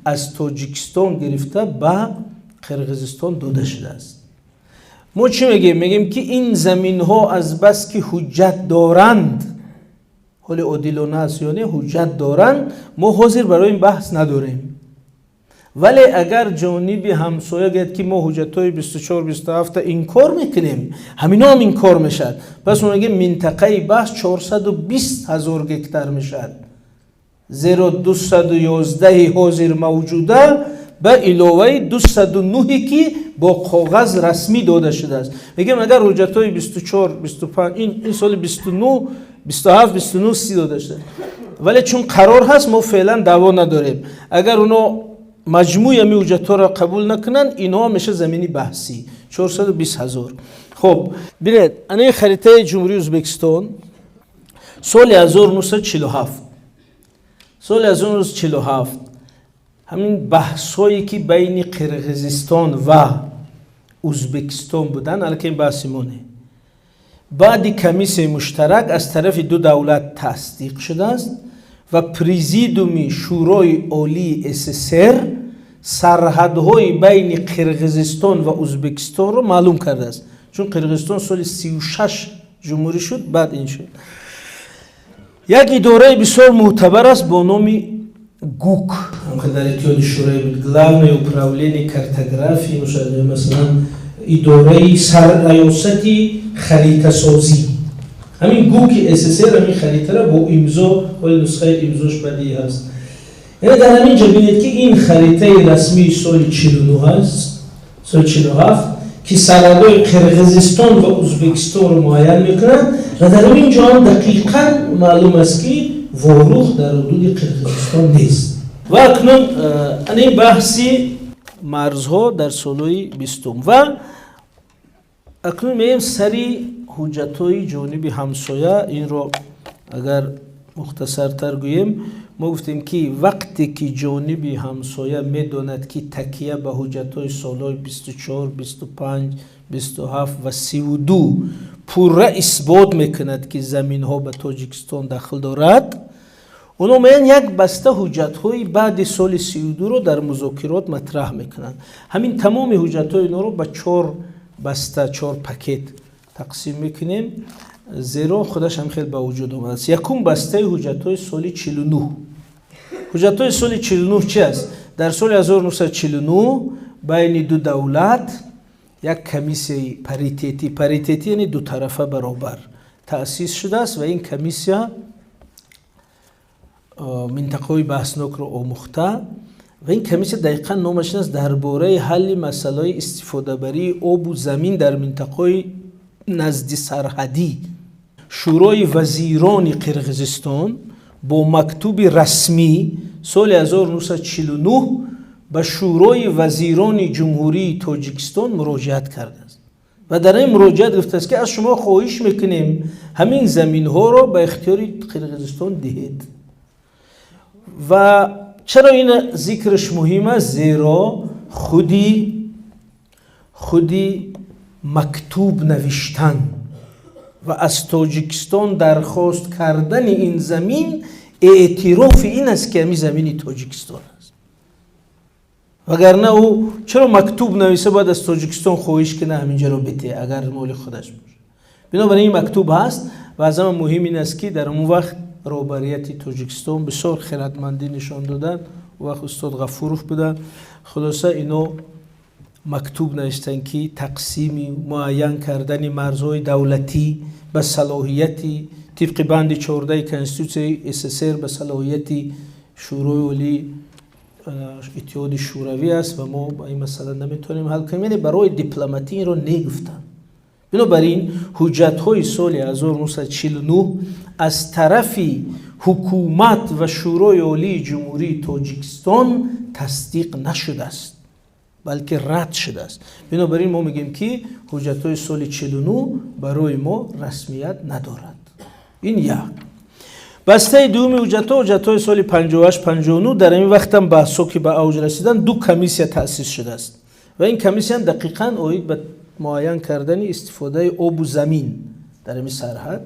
аз Тоҷикистон гирифта ба Қирғизистон дода шудааст. Мо чӣ мегӯем? Мегӯем, ки ин заминҳо азбаски ҳуҷҷат доранд, ҳоли одилона аст ё не, ҳуҷҷат доранд, мо ҳозир барои ин баҳс надорем. Вале агар ҷониби ҳамсоя гӯяд, ки мо ҳуҷҷатҳои 24, 27 инкор мекунем, ҳамино ҳам инкор мешавад. Пас мо мегӯем, минтақаи баҳс 420 ҳазор гектар мешавад, зеро 211 ҳозир мавҷуда ба иловаи 209, ки бо коғаз расмӣ дода шудааст. Мегӯем, агар ҳуҷҷатҳои 24, 25, ин соли 29, 27, 29, 30 дода шудааст, вале чун қарор ҳаст, мо феълан даъво надорем. Агар оно маҷмӯи ҳамин ҳуҷҷатҳоро қабул накунанд, инҳо меша замини баҳсӣ, 420 ҳазор. Хуб, бинед, ана ин харитаи Ҷумҳурии Ӯзбекистон соли 1947. Соли 1947 ҳамин баҳсҳое, ки байни Қирғизистон ва Ӯзбекистон буданд, аллакай ин баҳси мо не, баъди комиссияи муштарак аз тарафи ду давлат тасдиқ шудааст ва Президиуми Шӯрои Олии СССР сарҳадҳои байни Қирғизистон ва Ӯзбекистонро маълум кардааст, чун Қирғизистон соли 36 ҷумҳурӣ шуд, баъд ин шуд. Як идораи бисёр мӯътабар аст бо номи ГУК, дар Иттиҳоди Шӯравӣ буд, Главное управление картографии, масалан, идораи сарраёсати харитасозӣ. Ҳамин ГУКи СССР ҳамин харитара бо имзо, ҳоли нусхаи имзош бадӣ ҳаст. Яъне дар ҳамин ҷо бинед, ки ин харитаи расмии соли 49 аст, соли 47, ки сарҳадҳои Қирғизистон ва Ӯзбекистонро муайян мекунад ва дар ҳамин ҷо ҳам дақиқан маълум аст, ки Ворух дар ҳудуди Қирғизистон нест. Ва акнун ана ин баҳси марзҳо дар солҳои бистум. Ва акнун меем сари ҳуҷҷатҳои ҷониби ҳамсоя. Инро агар мухтасартар гӯем, мо гуфтем, ки вақте ки ҷониби ҳамсоя медонад, ки такя ба ҳуҷҷатҳои солҳои 24, 25, 27 ва 32 пурра исбот мекунад, ки заминҳо ба Тоҷикистон дахл дорад, оно меян як баста ҳуҷҷатҳои баъди соли 32-ро дар музокирот матраҳ мекунанд. Ҳамин тамоми ҳуҷҷатҳои инҳоро ба чор баста, чор пакет тақсим мекунем, зеро худаш ҳам хел ба вуҷуд омадааст. Якум бастаи ҳуҷҷатҳои соли 49. Ҳуҷҷатҳои соли 49 чи аст? Дар соли 1949 байни ду давлат як комиссияи паритетӣ, паритетӣ яъне дутарафа баробар, таъсис шудааст ва ин комиссия минтақаҳои баҳснокро омӯхта ва ин комиссия дақиқан номаш ин аст: дар бораи ҳалли масъалаҳои истифодабарии обу замин дар минтақаҳои назди сарҳадӣ. Шӯрои вазирони Қирғизистон бо мактуби расмӣ соли 1949 ба Шӯрои вазирони Ҷумҳурии Тоҷикистон муроҷиат кардааст ва дар ин муроҷиат гуфтааст, ки аз шумо хоҳиш мекунем, ҳамин заминҳоро ба ихтиёри Қирғизистон диҳед. Ва чаро ин зикраш муҳим аст? Зеро худи мактуб навиштан ва аз Тоҷикистон дархост кардани ин замин эътирофи ин аст, ки ҳамин замини Тоҷикистон аст. Вагарна ӯ чаро мактуб нависа, бояд аз Тоҷикистон хоҳиш кина, ҳаминҷаро бите, агар моли худаш бошад? Бинобар ин мактуб ҳаст ва аз ҳама муҳим ин аст, ки дар он вақт роҳбарияти Тоҷикистон бисёр хирадмандӣ нишон доданд. Он вақт устод Ғафуров буданд. Хулоса, ино мактуб навиштанд, ки тақсими муайян кардани марзҳои давлатӣ ба салоҳияти тибқи банди 14-и Конститутсияи СССР ба салоҳияти Шӯрои Олии Иттиҳоди Шӯравӣ аст ва мо ба ин масъала наметавонем ҳал кунем. Яъне барои дипломатӣ инро негуфтанд. Бинобар ин ҳуҷҷатҳои соли 1949 аз тарафи ҳукумат ва Шӯрои Олии Ҷумҳурии Тоҷикистон тасдиқ нашудааст, балки рад шудааст. Бинобар ин мо мегӯем, ки ҳуҷҷатҳои соли 49 барои мо расмият надорад. Ин як. Бастаи дуюми ҳуҷҷатҳо ҳуҷҷатҳои соли 58, 59. Дар ин вақтам баҳсҳо ки ба авҷ расиданд, ду комиссия таъсис шудааст ва ин комиссия дақиқан оид ба муайян кардани истифодаи обу замин дар ин сарҳад.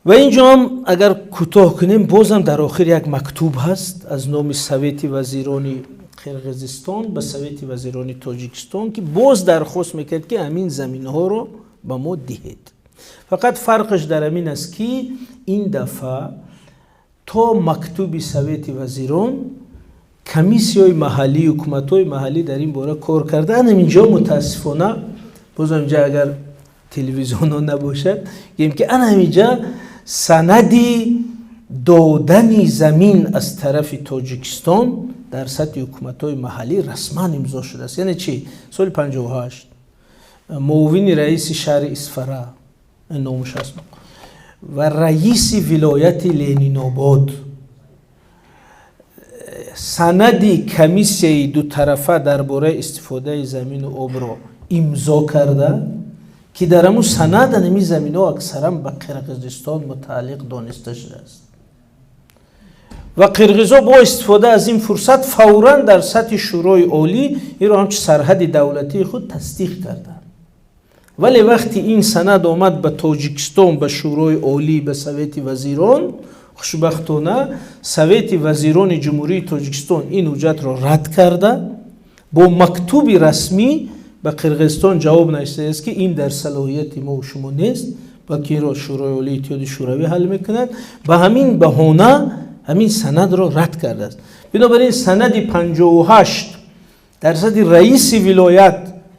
Ва ин ҷо ҳам агар кӯтоҳ кунем, бозам дар охир як мактуб ҳаст аз номи Совети вазирони Қирғизистон ба Совети вазирони Тоҷикистон, ки боз дархост мекард, ки ҳамин заминҳоро ба мо диҳед. Фақат фарқаш дар ҳамин аст, ки ин дафъа то мактуби Совети вазирон комиссияҳои маҳаллӣ, ҳукуматҳои маҳаллӣ дар ин бора кор кардаанд. Ҳаминҷо мутаассифона, боз ҳаминҷа агар телевизионҳо набошад, гӯем, ки ана ҳаминҷа санади додани замин аз тарафи Тоҷикистон дар сатҳи ҳукуматҳои маҳаллӣ расман имзо шудааст. Яъне чӣ? Соли 58 муовини раиси шаҳри Исфара, номуш аст, ва раиси вилояти Ленинобод санади комиссияи дутарафа дар бораи истифодаи замину обро имзо карда, ки дар ҳамун санад ҳамин заминҳо аксаран ба Қирғизистон мутааллиқ дониста шудааст. Ва қирғизо бо истифода аз ин фурсат фавран дар сатҳи Шӯрои Олӣ инро ҳамчун сарҳади давлатии худ тасдиқ карданд. Вале вақти ин санад омад ба Тоҷикистон, ба Шӯрои Олӣ, ба Совети вазирон, хушбахтона Совети вазирони Ҷумҳурии Тоҷикистон ин ҳуҷҷатро рад карда, бо мактуби расмӣ ба Қирғизистон ҷавоб навиштааст, ки ин дар салоҳияти мо шумо нест, балки инро Шӯрои Олии Иттиҳоди Шӯравӣ ҳал мекунад. Ба ҳамин баҳона ҳамин санадро рад кардааст. Бинобар ин санади 58 дар сатҳи раиси вилоят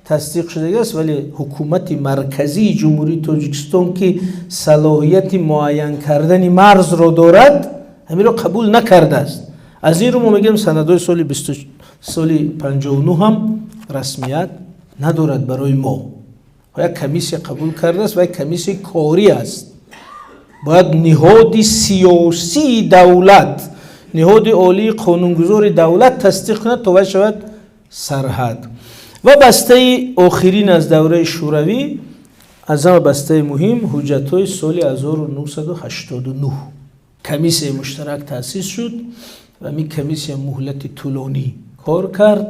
тасдиқ шудагиаст, вале ҳукумати марказии Ҷумҳурии Тоҷикистон, ки салоҳияти муайян кардани марзро дорад, ҳаминро қабул накардааст. Аз ин рӯ мо мегӯем, санадҳои соли 59 ҳам расмият надорад барои мо. Як комиссия қабул кардааст ва як комиссияи корӣ аст. Бояд ниҳоди сиёсии давлат, ниҳоди олии қонунгузори давлат тасдиқ кунад, то вай шавад сарҳад. Ва бастаи охирин аз давраи Шӯравӣ, аз ҳама бастаи муҳим, ҳуҷҷатҳои соли 1989. Комиссияи муштарак таъсис шуд ва ҳамин комиссия муҳлати тӯлонӣ кор кард.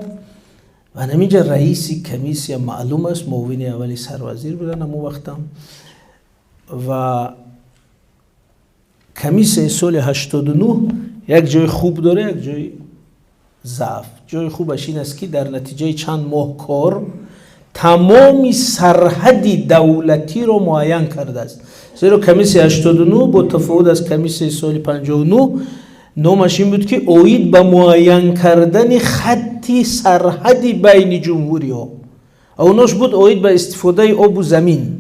Ва ҳаминҷа раиси комиссия маълум аст, муовини аввали сарвазир буданд ҳамон вақтам. Ва комиссияи соли 89 як ҷои хуб дора, як ҷои заъф. Ҷои хубаш ин аст, ки дар натиҷаи чанд моҳ кор тамоми сарҳади давлатиро муайян кардааст. Зеро комиссияи 89 бо тафовут аз комиссияи соли 59 номаш ин буд, ки оид ба муайян кардани хатти сарҳади байни ҷумҳуриҳо, онош буд оид ба истифодаи обу замин.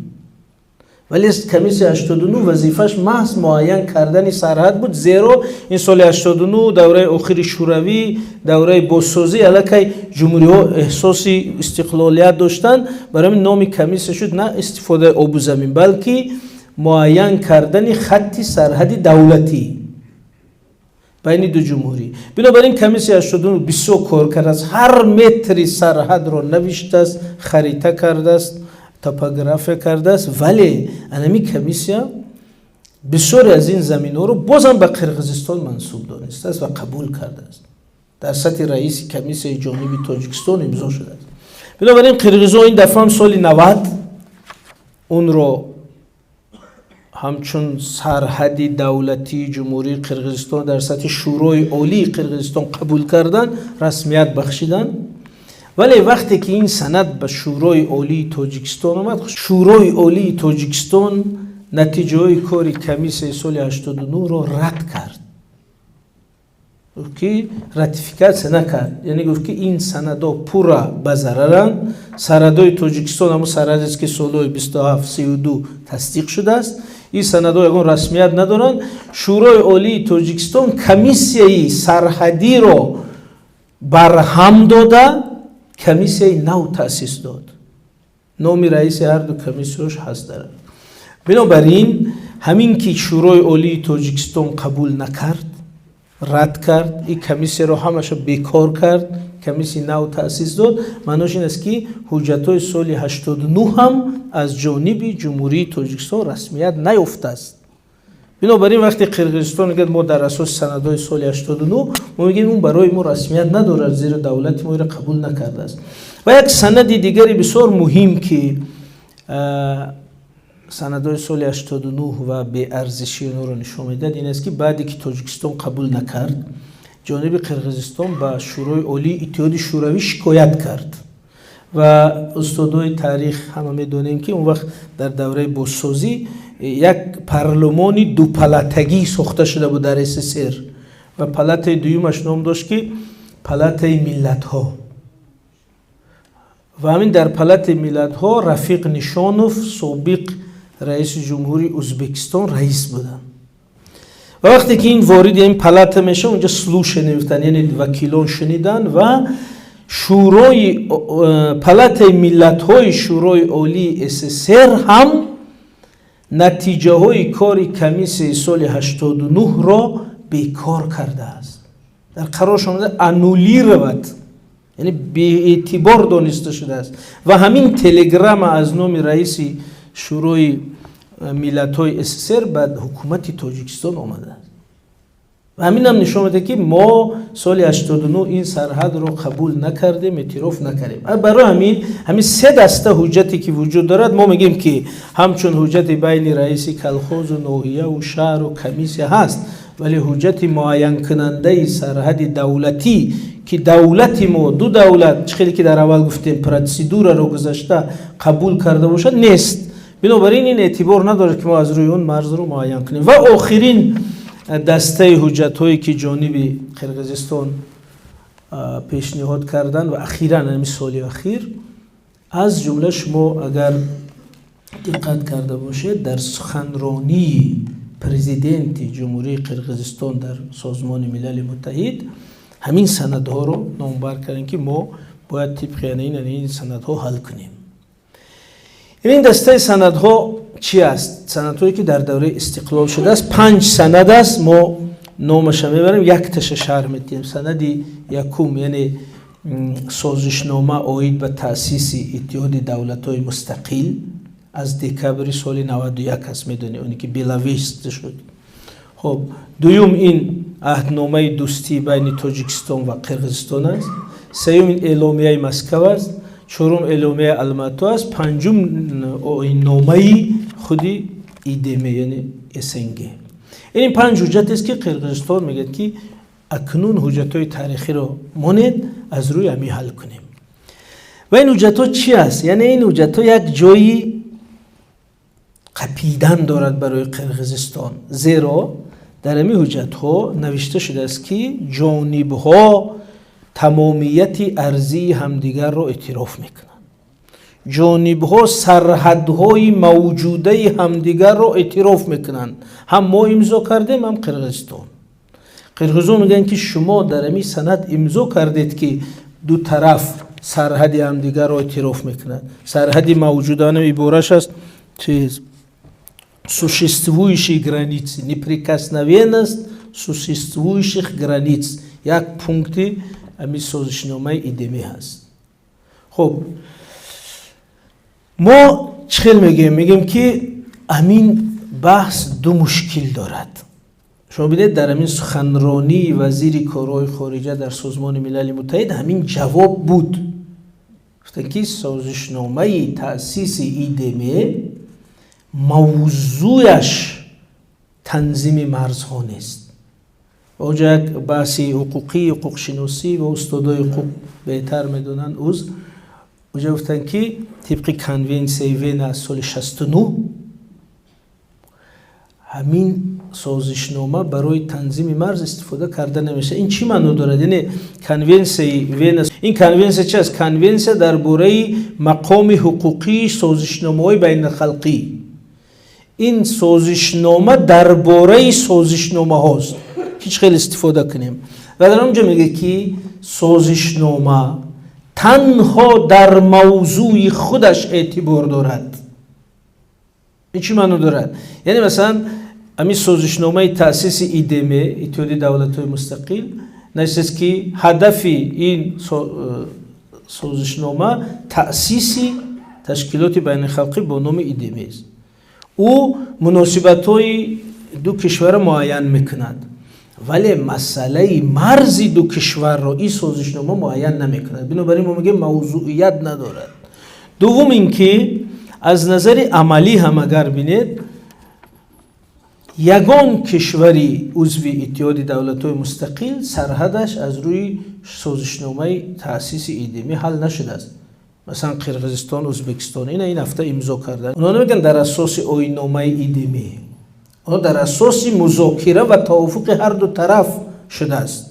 Вале комиссияи 89 вазифааш маҳз муайян кардани сарҳад буд, зеро ин соли 89 давраи охири Шӯравӣ, давраи бозсозӣ, аллакай ҷумҳуриҳо эҳсоси истиқлолият доштанд. Барои ҳамин номи комиссия шуд на истифодаи обу замин, балки муайян кардани хатти сарҳади давлатӣ байни ду ҷумҳурӣ. Бинобар ин комиссия 89 бисёр кор кардааст, ҳар метри сарҳадро навиштааст, харита кардааст, топография кардааст. Вале анами комиссия бисёре аз ин заминҳоро бозам ба Қирғизистон мансуб донистааст ва қабул кардааст. Дар сатҳи раиси комиссияи ҷониби Тоҷикистон имзо шудааст. Бинобар ин қирғизо ин дафъаам соли 90 онро Ҳамчун сарҳади давлатии Ҷумҳурии Қирғизистон дар сатҳи Шӯрои Олии Қирғизистон қабул карданд, расмият бахшиданд. Вале вақте ки ин санад ба Шӯрои Олии Тоҷикистон омад, Шӯрои Олии Тоҷикистон натиҷаҳои кори комиссияи соли 89-ро рад кард, гуфт ки ратификатсия накард, яъне гуфт ки ин санадҳо пурра ба зараранд. Сарҳадҳои Тоҷикистон ҳамун сарҳадест, ки солҳои 27, 32 тасдиқ шудааст. Ин санадҳо ягон расмият надоранд. Шӯрои Олии Тоҷикистон комиссияи сарҳадиро барҳам дода, комиссияи нав таъсис дод. Номи раиси ҳарду комиссияш ҳаст дарад. Бинобар ин, ҳамин ки Шӯрои Олии Тоҷикистон қабул накард, рад кард, ин комиссияро ҳамаша бекор кард, комиссияи нав таъсис дод, маънош ин аст, ки ҳуҷҷатҳои соли 89 ҳам аз ҷониби Ҷумҳурии Тоҷикистон расмият наёфтааст. Бинобар ин, вақте Қирғизистон мегӯяд, мо дар асоси санадҳои соли 89, мо мегӯем, он барои мо расмият надорад, зеро давлати мо иро қабул накардааст. Ва як санади дигари бисёр муҳим, ки санадҳои соли 89 ва беарзишии онҳоро нишон медиҳад, ин аст, ки баъде ки Тоҷикистон қабул накард, ҷониби Қирғизистон ба Шӯрои Олии Иттиҳоди Шӯравӣ шикоят кард. Ва устодои таърих ҳама медонем, ки он вақт дар давраи бозсозӣ як парлумони дупалатагӣ сохта шуда буд дар СССР ва палатаи дуюмаш ном дошт, ки палатаи миллатҳо. Ва ҳамин дар палатаи миллатҳо Рафиқ Нишонов, собиқ раиси ҷумҳури Ӯзбекистон, раис буданд. Ва вақте ки ин вориди ин палата мешавад, унҷа слушание мефтанд, яъне вакилон шуниданд ва шӯрои палатаи миллатҳои Шӯрои Олии СССР ҳам натиҷаҳои кори комиссияи соли 89-ро бекор кардааст. Дар қарорш омада, аннулировать, яъне беэътибор дониста шудааст. Ва ҳамин телеграмма аз номи раиси Шӯрои миллатҳои СССР ба ҳукумати Тоҷикистон омадааст. Ва ҳаминам нишон медиҳад, ки мо соли 89 ин сарҳадро қабул накардем, эътироф накардем. Барои ҳамин, ҳамин се даста ҳуҷҷате ки вуҷуд дорад, мо мегӯем, ки ҳамчун ҳуҷҷати байни раиси колхозу ноҳияву шаҳру комиссия ҳаст, вале ҳуҷҷати муайянкунандаи сарҳади давлатӣ, ки давлати мо, ду давлат, чӣ хеле ки дар аввал гуфтем, процедураро гузашта қабул карда бошад, нест. Бинобар ин, ин эътибор надорад, ки мо аз рӯи он марзро муайян кунем. Ва охирин дастаи ҳуҷҷатҳое, ки ҷониби Қирғизистон пешниҳод карданд ва ахиран ҳамин соли ахир, аз ҷумла шумо агар диққат карда бошед, дар суханронии президенти Ҷумҳурии Қирғизистон дар Созмони Милали Муттаҳид ҳамин санадҳоро номбар кардем, ки мо бояд тибқи ин санадҳо ҳал кунем. Ин дастаи санадҳо чи аст? Санадҳое, ки дар давраи истиқлол шудааст, панҷ санад аст. Мо номаша мебарем, якташа шарҳ медиҳем. Санади якум, яъне созишнома оид ба таъсиси Иттиҳоди Давлатҳои Мустақил аз декабри соли 91 аст, медонед, оне ки Беловежск шуд. Хоб, дуюм ин аҳдномаи дӯстӣ байни Тоҷикистон ва Қирғизистон аст. Сеюм ин эъломияи Москав аст. Чорум эъломияи Алмато аст. Панҷум оинномаи худи ИДМ, яъне СНГ. Ин панҷ ҳуҷҷатест, ки Қирғизистон мегӯяд, ки акнун ҳуҷҷатҳои таърихиро монед, аз рӯи ҳамин ҳал кунем. Ва ин ҳуҷҷатҳо чи аст? Яъне ин ҳуҷҷатҳо як ҷои қапидан дорад барои Қирғизистон, зеро дар ҳамин ҳуҷҷатҳо навишта шудааст, ки ҷонибҳо тамомияти арзии ҳамдигарро эътироф мекунанд, ҷонибҳо сарҳадҳои мавҷудаи ҳамдигарро эътироф мекунанд. Ҳам мо имзо кардем, ҳам Қирғизистон. Қирғизон мегӯянд, ки шумо дар ҳамин санад имзо кардед, ки ду тараф сарҳади ҳамдигарро эътироф мекунад, сарҳади мавҷудана. Ибораш аст чиз: существующие границы, неприкосновенность существующих границ, як пункти ҳамин созишномаи ИДМ ҳаст. Хуб, мо чӣ хел мегӯем? Мегӯем, ки ҳамин баҳс ду мушкил дорад. Шумо бинед, дар ҳамин суханронии вазири корҳои хориҷа дар Созмони Милали Муттаҳид ҳамин ҷавоб буд. Гуфтанд, ки созишномаи таъсиси ИДМ Мавзӯяш танзими марзҳо нест. Оҷа як баҳси ҳуқуқӣ, ҳуқуқшиносӣ ва устодои ҳуқуқ беҳтар медонанд. Уз оҷа гуфтанд, ки тибқи Конвенсияи Вена аз соли 69 ҳамин созишнома барои танзими марз истифода карда намешавад. Ин чӣ маъно дорад? Яъне Конвенсияи Вена, ин конвенсия чи аст? Конвенсия дар бораи мақоми ҳуқуқии созишномаҳои байналхалқӣ. Ин созишнома дар бораи созишномаҳост, ҳеҷ хел истифода кунем. Ва дар он ҷо мегӯяд, ки созишнома танҳо дар мавзӯи худаш эътибор дорад. Ин чӣ маъно дорад? Яъне, масалан, ҳамин созишномаи таъсиси ИДМ, Иттиҳоди давлатҳои мустақил, навиштааст, ки ҳадафи ин созишнома таъсиси ташкилоти байналхалқӣ бо номи ИДМ аст. Ӯ муносибатҳои ду кишварро муайян мекунад, вале масъалаи марзи ду кишварро ин созишнома муайян намекунад. Бинобар ин мо мегӯем, мавзӯият надорад. Дуввум ин ки аз назари амалӣ ҳам агар бинед, ягон кишвари узви Иттиҳоди давлатҳои мустақил сарҳадаш аз рӯи созишномаи таъсиси ИДМ ҳал нашудааст. Масалан, Қирғизистон, Ӯзбекистон ина ин ҳафта имзо карданд. Онҳо намегӯянд дар асоси оинномаи ИДМ, онҳо дар асоси музокира ва тавофуқи ҳарду тараф шудааст.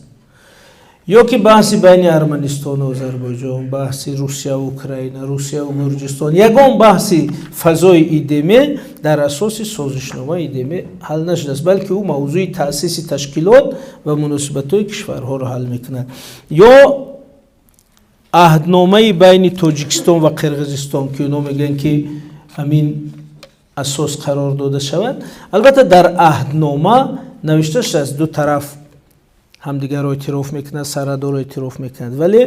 Ё ки баҳси байни Арманистону Озарбойҷон, баҳси Русияу Украина, Русияу Гурҷистон, ягон баҳси фазои ИДМ дар асоси созишномаи ИДМ ҳал нашудааст, балки ӯ мавзӯи таъсиси ташкилот ва муносибатҳои кишварҳоро ҳал мекунад. Ё аҳдномаи байни Тоҷикистон ва Қирғизистон, ки онҳо мегӯянд, ки ҳамин асос қарор дода шавад. Албатта, дар аҳднома навишта шудааст, ду тараф ҳамдигарро эътироф мекунад, сарҳадоро эътироф мекунад. Вале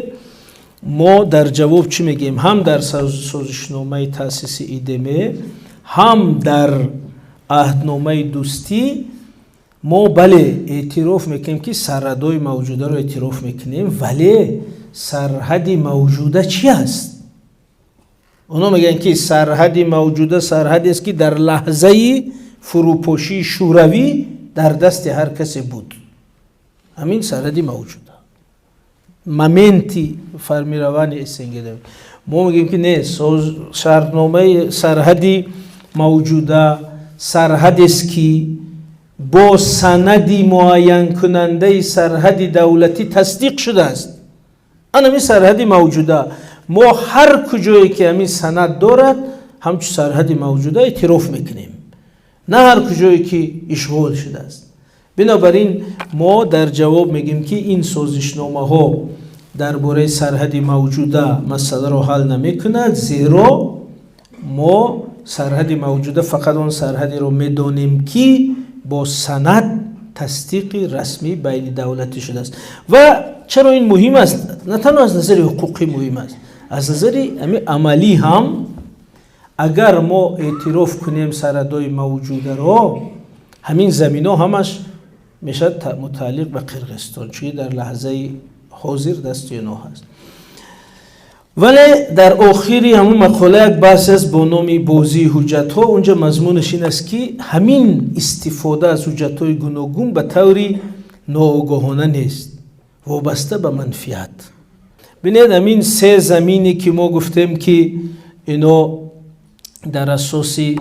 мо дар ҷавоб чӣ мегӯем? Ҳам дар созишномаи таъсиси ИДМ, ҳам дар аҳдномаи дӯстӣ мо, бале, эътироф мекунем, ки сарҳадҳои мавҷударо эътироф мекунем, вале сарҳади мавҷуда чӣ аст? Онҳо мегӯянд, ки сарҳади мавҷуда сарҳадест, ки дар лаҳзаи фурӯпошии Шӯравӣ дар дасти ҳар касе буд. Ҳамин сарҳади мавҷуда, моменти формирования СНГ. Мо мегӯем, ки не, шартномаи сарҳади мавҷуда сарҳадест, ки бо санади муайянкунандаи сарҳади давлатӣ тасдиқ шудааст. Ан ҳамин сарҳади мавҷуда, мо ҳар куҷое ки ҳамин санад дорад, ҳамчун сарҳади мавҷуда эътироф мекунем, на ҳар куҷое ки ишғол шудааст. Бинобар ин мо дар ҷавоб мегӯем, ки ин созишномаҳо дар бораи сарҳади мавҷуда масъаларо ҳал намекунад, зеро мо сарҳади мавҷуда фақат он сарҳадеро медонем, ки бо санад тасдиқи расмии байнидавлатӣ шудааст. Ва чаро ин муҳим аст? На танҳо аз назари ҳуқуқӣ муҳим аст, аз назари ҳами амалӣ ҳам. Агар мо эътироф кунем сарҳадҳои мавҷударо, ҳамин заминҳо ҳамаш мешавад мутааллиқ ба Қирғизистон, чунки дар лаҳзаи ҳозир дасти онҳо ҳаст. Вале дар охири ҳамун мақола як баҳсе аст бо номи бозии ҳуҷҷатҳо. Унҷа мазмунаш ин аст, ки ҳамин истифода аз ҳуҷҷатҳои гуногун ба таври ноогоҳона нест, вобаста ба манфиат. Бинед, ҳамин се замине, ки мо гуфтем, ки ино дар асоси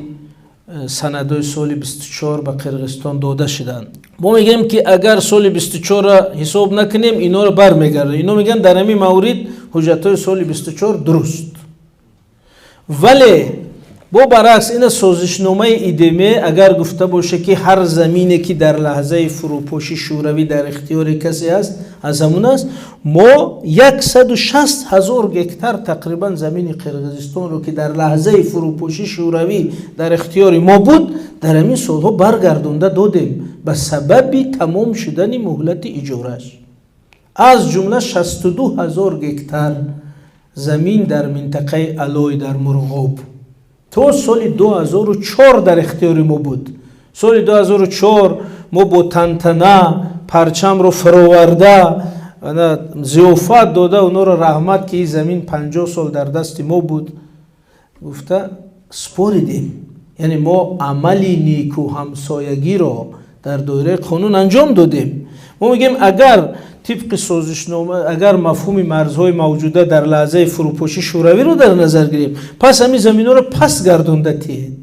санадҳои соли 24 ба Қирғизистон дода шуданд, мо мегӯем, ки агар соли 24-ро ҳисоб накунем, инҳоро бармегардонем. Ино мегӯянд, дар ҳамин маврид ҳуҷҷатҳои соли 24 дуруст, вале бо баръакс ина созишномаи ИДМ агар гуфта боша, ки ҳар замине, ки дар лаҳзаи фурӯпоши Шӯравӣ дар ихтиёри касе аст, аз ҳамун аст, мо 160 ҳазор гектар тақрибан замини Қирғизистонро, ки дар лаҳзаи фурӯпоши Шӯравӣ дар ихтиёри мо буд, дар ҳамин солҳо баргардонда додем ба сабаби тамом шудани муҳлати иҷораш. Аз ҷумла 62 ҳазор гектар замин дар минтақаи Алой, дар Мурғоб, то соли 2004 дар ихтиёри мо буд. Соли 2004 мо бо тантана парчамро фароварда, зиёфат дода, онҳоро раҳмат, ки ин замин 50 сол дар дасти мо буд, гуфта споридем. Яъне мо амали неку ҳамсоягиро дар доираи қонун анҷом додем. Мо мегӯем, агар тибқи созишнома, агар мафҳуми марзҳои мавҷуда дар лаҳзаи фурӯпошии Шӯравиро дар назар гирем, пас ҳамин заминҳоро пас гардонда тиҳед,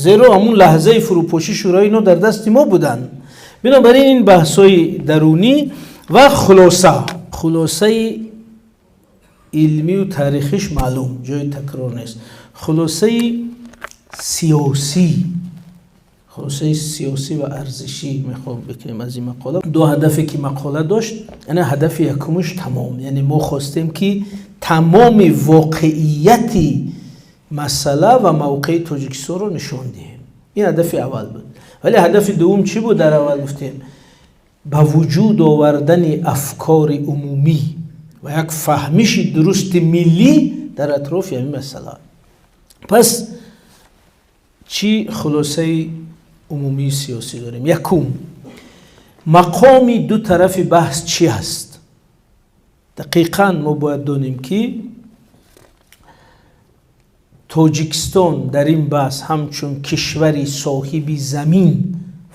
зеро ҳамун лаҳзаи фурӯпошии Шӯравӣ ино дар дасти мо буданд. Бинобар ин, ин баҳсҳои дарунӣ ва хулосаи илмию таърихиш маълум, ҷои такрор нест. Хулосаи сиёсӣ ва арзишӣ мехоҳем бикунем аз ин мақола. Ду ҳадафе ки мақола дошт, яъне ҳадафи якумаш тамом, яъне мо хостем, ки тамоми воқеияти масъала ва мавқеи Тоҷикистонро нишон диҳем. Ин ҳадафи аввал буд. Вале ҳадафи дуввум чӣ буд? Дар аввал гуфтем, ба вуҷуд овардани афкори умумӣ ва як фаҳмиши дурусти миллӣ дар атрофи ҳамин масъала. Пас чӣ хулосаи умумии сиёсӣ дорем? Якум, мақоми ду тарафи баҳс чӣ аст? Дақиқан мо бояд донем, ки Тоҷикистон дар ин баҳс ҳамчун кишвари соҳиби замин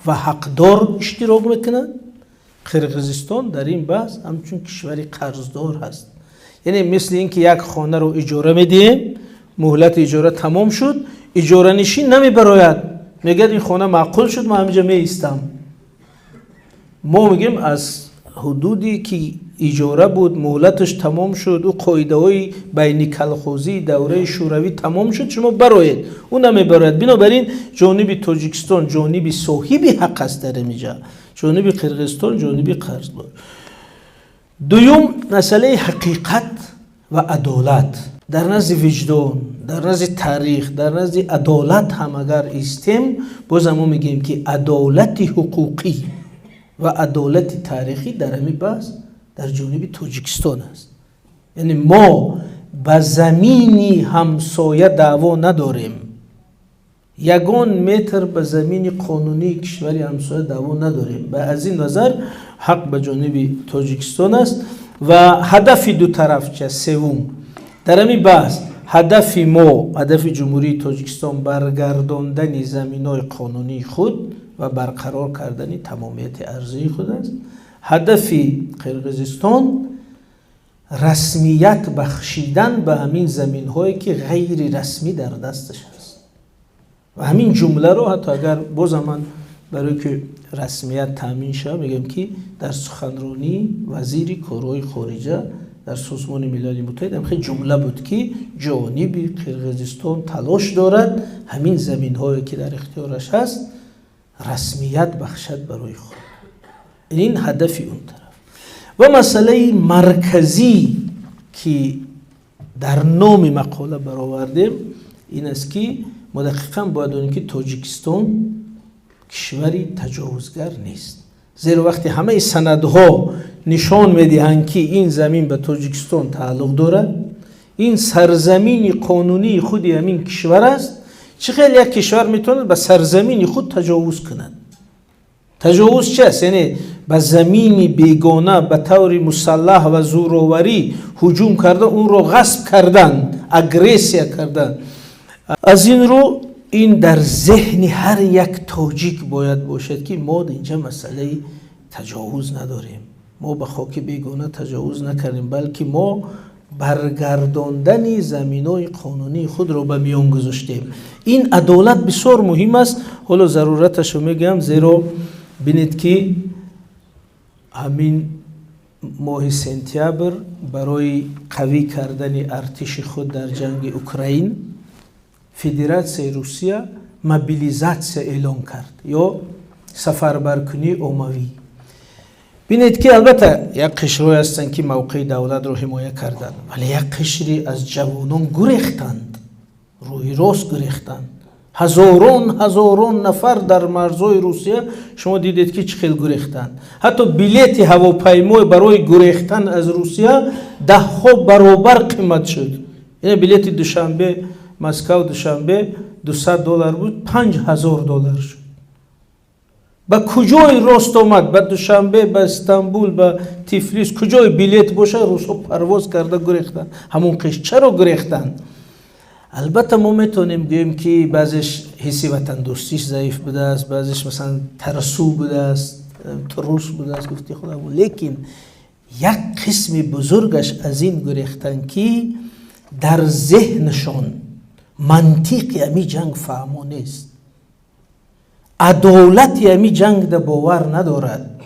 ва ҳақдор иштирок мекунад, Қирғизистон дар ин баҳс ҳамчун кишвари қарздор ҳаст. Яъне мисли ин ки як хонаро иҷора медиҳем, муҳлати иҷора тамом шуд, иҷоранишин намебарояд, мегӯяд: «Ин хона маъқул шуд, ман ҳаминҷа меистам». Мо мегӯем, аз ҳудуде ки иҷора буд, муҳлаташ тамом шуд, ӯ қоидаҳои байни колхозии давраи Шӯравӣ тамом шуд, шумо бароед. Ӯ намебарояд. Бинобар ин, ҷониби Тоҷикистон ҷониби соҳиби ҳақ аст дар инҷа, ҷониби Қирғизистон ҷониби қарздор. Дуюм, масъалаи ҳақиқат ва адолат. Дар назди виҷдон, дар назди таърих, дар назди адолат ҳам агар истем, бозам мо мегӯем, ки адолати ҳуқуқӣ ва адолати таърихӣ дар ҳамин баҳс дар ҷониби Тоҷикистон аст. Яъне мо ба замини ҳамсоя даъво надорем, ягон метр ба замини қонунии кишвари ҳамсоя даъво надорем. Аз ин назар ҳақ ба ҷониби Тоҷикистон аст. Ва ҳадафи ду тараф чи аст? Севум, дар ҳамин баҳс ҳадафи мо, ҳадафи Ҷумҳурии Тоҷикистон баргардондани заминҳои қонунии худ ва барқарор кардани тамомияти арзии худ аст. Ҳадафи Қирғизистон расмият бахшидан ба ҳамин заминҳое, ки ғайрирасмӣ дар дасташ аст. Ва ҳамин ҷумларо ҳатто агар бозам ман барои ки расмият таъмин шавад мегӯям, ки дар суханронии вазири корҳои хориҷа дар Созмони Милали Муттаҳид ҳам хел ҷумла буд, ки ҷониби Қирғизистон талош дорад ҳамин заминҳое, ки дар ихтиёраш ҳаст, расмият бахшад барои худ. Ин ҳадафи он тараф. Ва масъалаи марказӣ, ки дар номи мақола баровардем, ин аст, ки мо дақиқан бояд донем, ки Тоҷикистон кишвари таҷовузгар нест, зеро вақте ҳамаи санадҳо нишон медиҳанд, ки ин замин ба Тоҷикистон тааллуқ дорад, ин сарзамини қонунии худи ҳамин кишвар аст, чӣ хел як кишвар метавонад ба сарзамини худ таҷовуз кунад? Таҷовуз чи аст? Яъне ба замини бегона ба таври мусаллаҳ ва зӯроварӣ ҳуҷум карда, онро ғасб кардан, агрессия кардан. Аз ин рӯ, ин дар зеҳни ҳар як тоҷик бояд бошад, ки мо инҷа масъалаи таҷовуз надорем, мо ба хоки бегона таҷовуз накардем, балки мо баргардондани заминҳои қонунии худро ба миён гузоштем. Ин адолат бисёр муҳим аст. Ҳоло зарураташро мегӯям, зеро бинед, ки ҳамин моҳи сентябр барои қавӣ кардани артиши худ дар ҷанги Украин Федератсияи Русия мобилизатсия эълон кард ё сафарбаркунии оммавӣ. Бинед, ки албатта як қишрҳое ҳастанд, ки мавқеи давлатро ҳимоя карданд, вале як қишри аз ҷавонон гурехтанд, рӯи рост гурехтанд. Ҳазорон ҳазорон нафар дар марзҳои Русия шумо дидед, ки чӣ хел гурехтанд. Ҳатто билети ҳавопаймой барои гурехтан аз Русия даҳҳо баробар қимат шуд. Яъне билети Душанбе Москав, Душанбе 200 доллар буд, 5000 доллар шуд. Ба куҷои рост омад, ба Душанбе, ба Истанбул, ба Тифлис, куҷои билет боша, русҳо парвоз карда гурехтанд. Ҳамон қиш чаро гурехтанд? Албатта, мо метавонем гӯем, ки баъзеш ҳисси ватандӯстиш заиф будааст, баъзеш, масалан, тарсу будааст, трус будааст, гуфти худам. Лекин як қисми бузургаш аз ин гурехтанд, ки дар зеҳнашон мантиқи ами ҷанг фаҳмо нест, адолати ами ҷангда бовар надорад,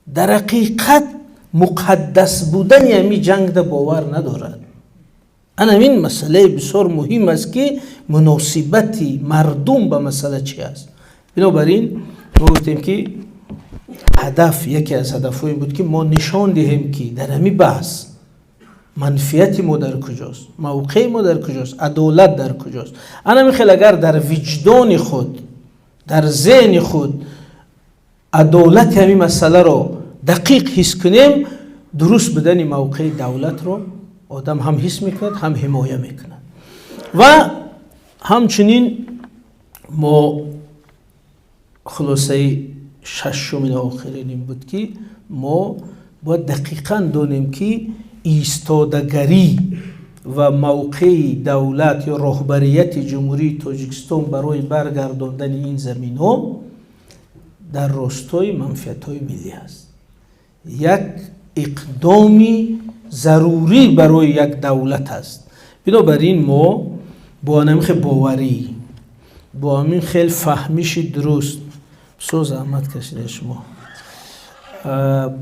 дар ҳақиқат муқаддас будани ами ҷангда бовар надорад. Ана ин масъалаи бисёр муҳим аст, ки муносибати мардум ба масъала чи аст. Бинобар ин мо гуфтем, ки ҳадаф, яке аз ҳадафҳое буд, ки мо нишон диҳем, ки дар ҳами баҳс манфиати мо дар куҷост, мавқеи мо дар куҷост, адолат дар куҷост. Ана хел агар дар виҷдони худ, дар зеҳни худ адолати ҳамин масъаларо дақиқ ҳис кунем, дуруст будани мавқеи давлатро одам ҳам ҳис мекунад, ҳам ҳимоя мекунад. Ва ҳамчунин мо хулосаи шашумин, охирин ин буд, ки мо бояд дақиқан донем, ки истодагарӣ ва мавқеи давлат ё роҳбарияти Ҷумҳурии Тоҷикистон барои баргардондани ин заминҳо дар ростои манфиатҳои миллӣ аст, як иқдоми зарурӣ барои як давлат аст. Бинобар ин мо бо ҳамин хел боварӣ, бо ҳамин хел фаҳмиши дуруст, бисёр заҳмат кашида шумо,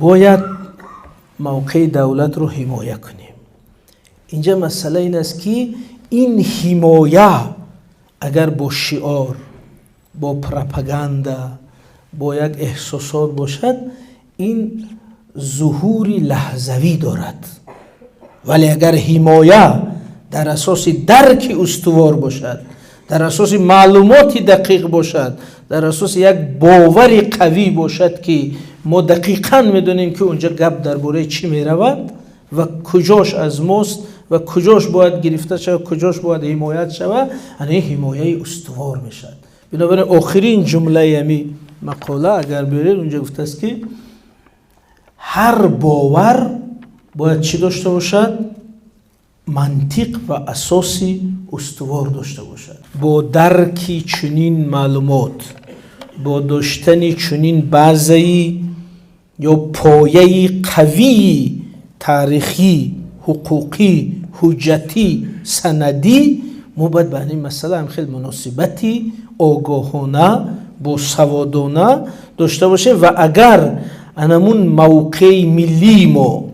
бояд мавқеи давлатро ҳимоя кунем. Инҷа масъала ин аст, ки ин ҳимоя агар бо шиор, бо пропаганда, бо як эҳсосот бошад, ин зуҳури лаҳзавӣ дорад. Вале агар ҳимоя дар асоси дарки устувор бошад, дар асоси маълумоти дақиқ бошад, дар асоси як бовари қавӣ бошад, ки мо дақиқан медонем, ки унҷа гап дар бораи чӣ меравад ва куҷош аз мост ва куҷош бояд гирифта шавад, куҷош бояд ҳимоят шавад, ана ин ҳимояи устувор мешавад. Бинобар ин охирин ҷумлаи ами мақола агар биёред, унҷа гуфтааст, ки ҳар бовар бояд чӣ дошта бошад? Мантиқ ва асоси устувор дошта бошад. Бо дарки чунин маълумот, бо доштани чунин базаи ё пояи қавии таърихӣ, ҳуқуқӣ, ҳуҷҷатӣ, санадӣ, мо бояд ба ин масъала ҳам хеле муносибати огоҳона, босаводона дошта бошем. Ва агар анамун мавқеи миллии мо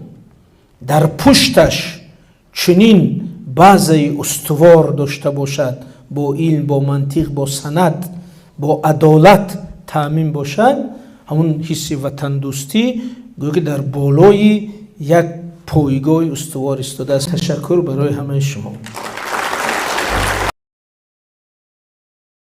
дар пушташ чунин базаи устувор дошта бошад, бо илм, бо мантиқ, бо санад, бо адолат таъмин бошад, ҳамун ҳисси ватандӯстӣ гӯё ки дар болои як пойгоҳи устувор истодааст. Ташаккур барои ҳамаи шумо.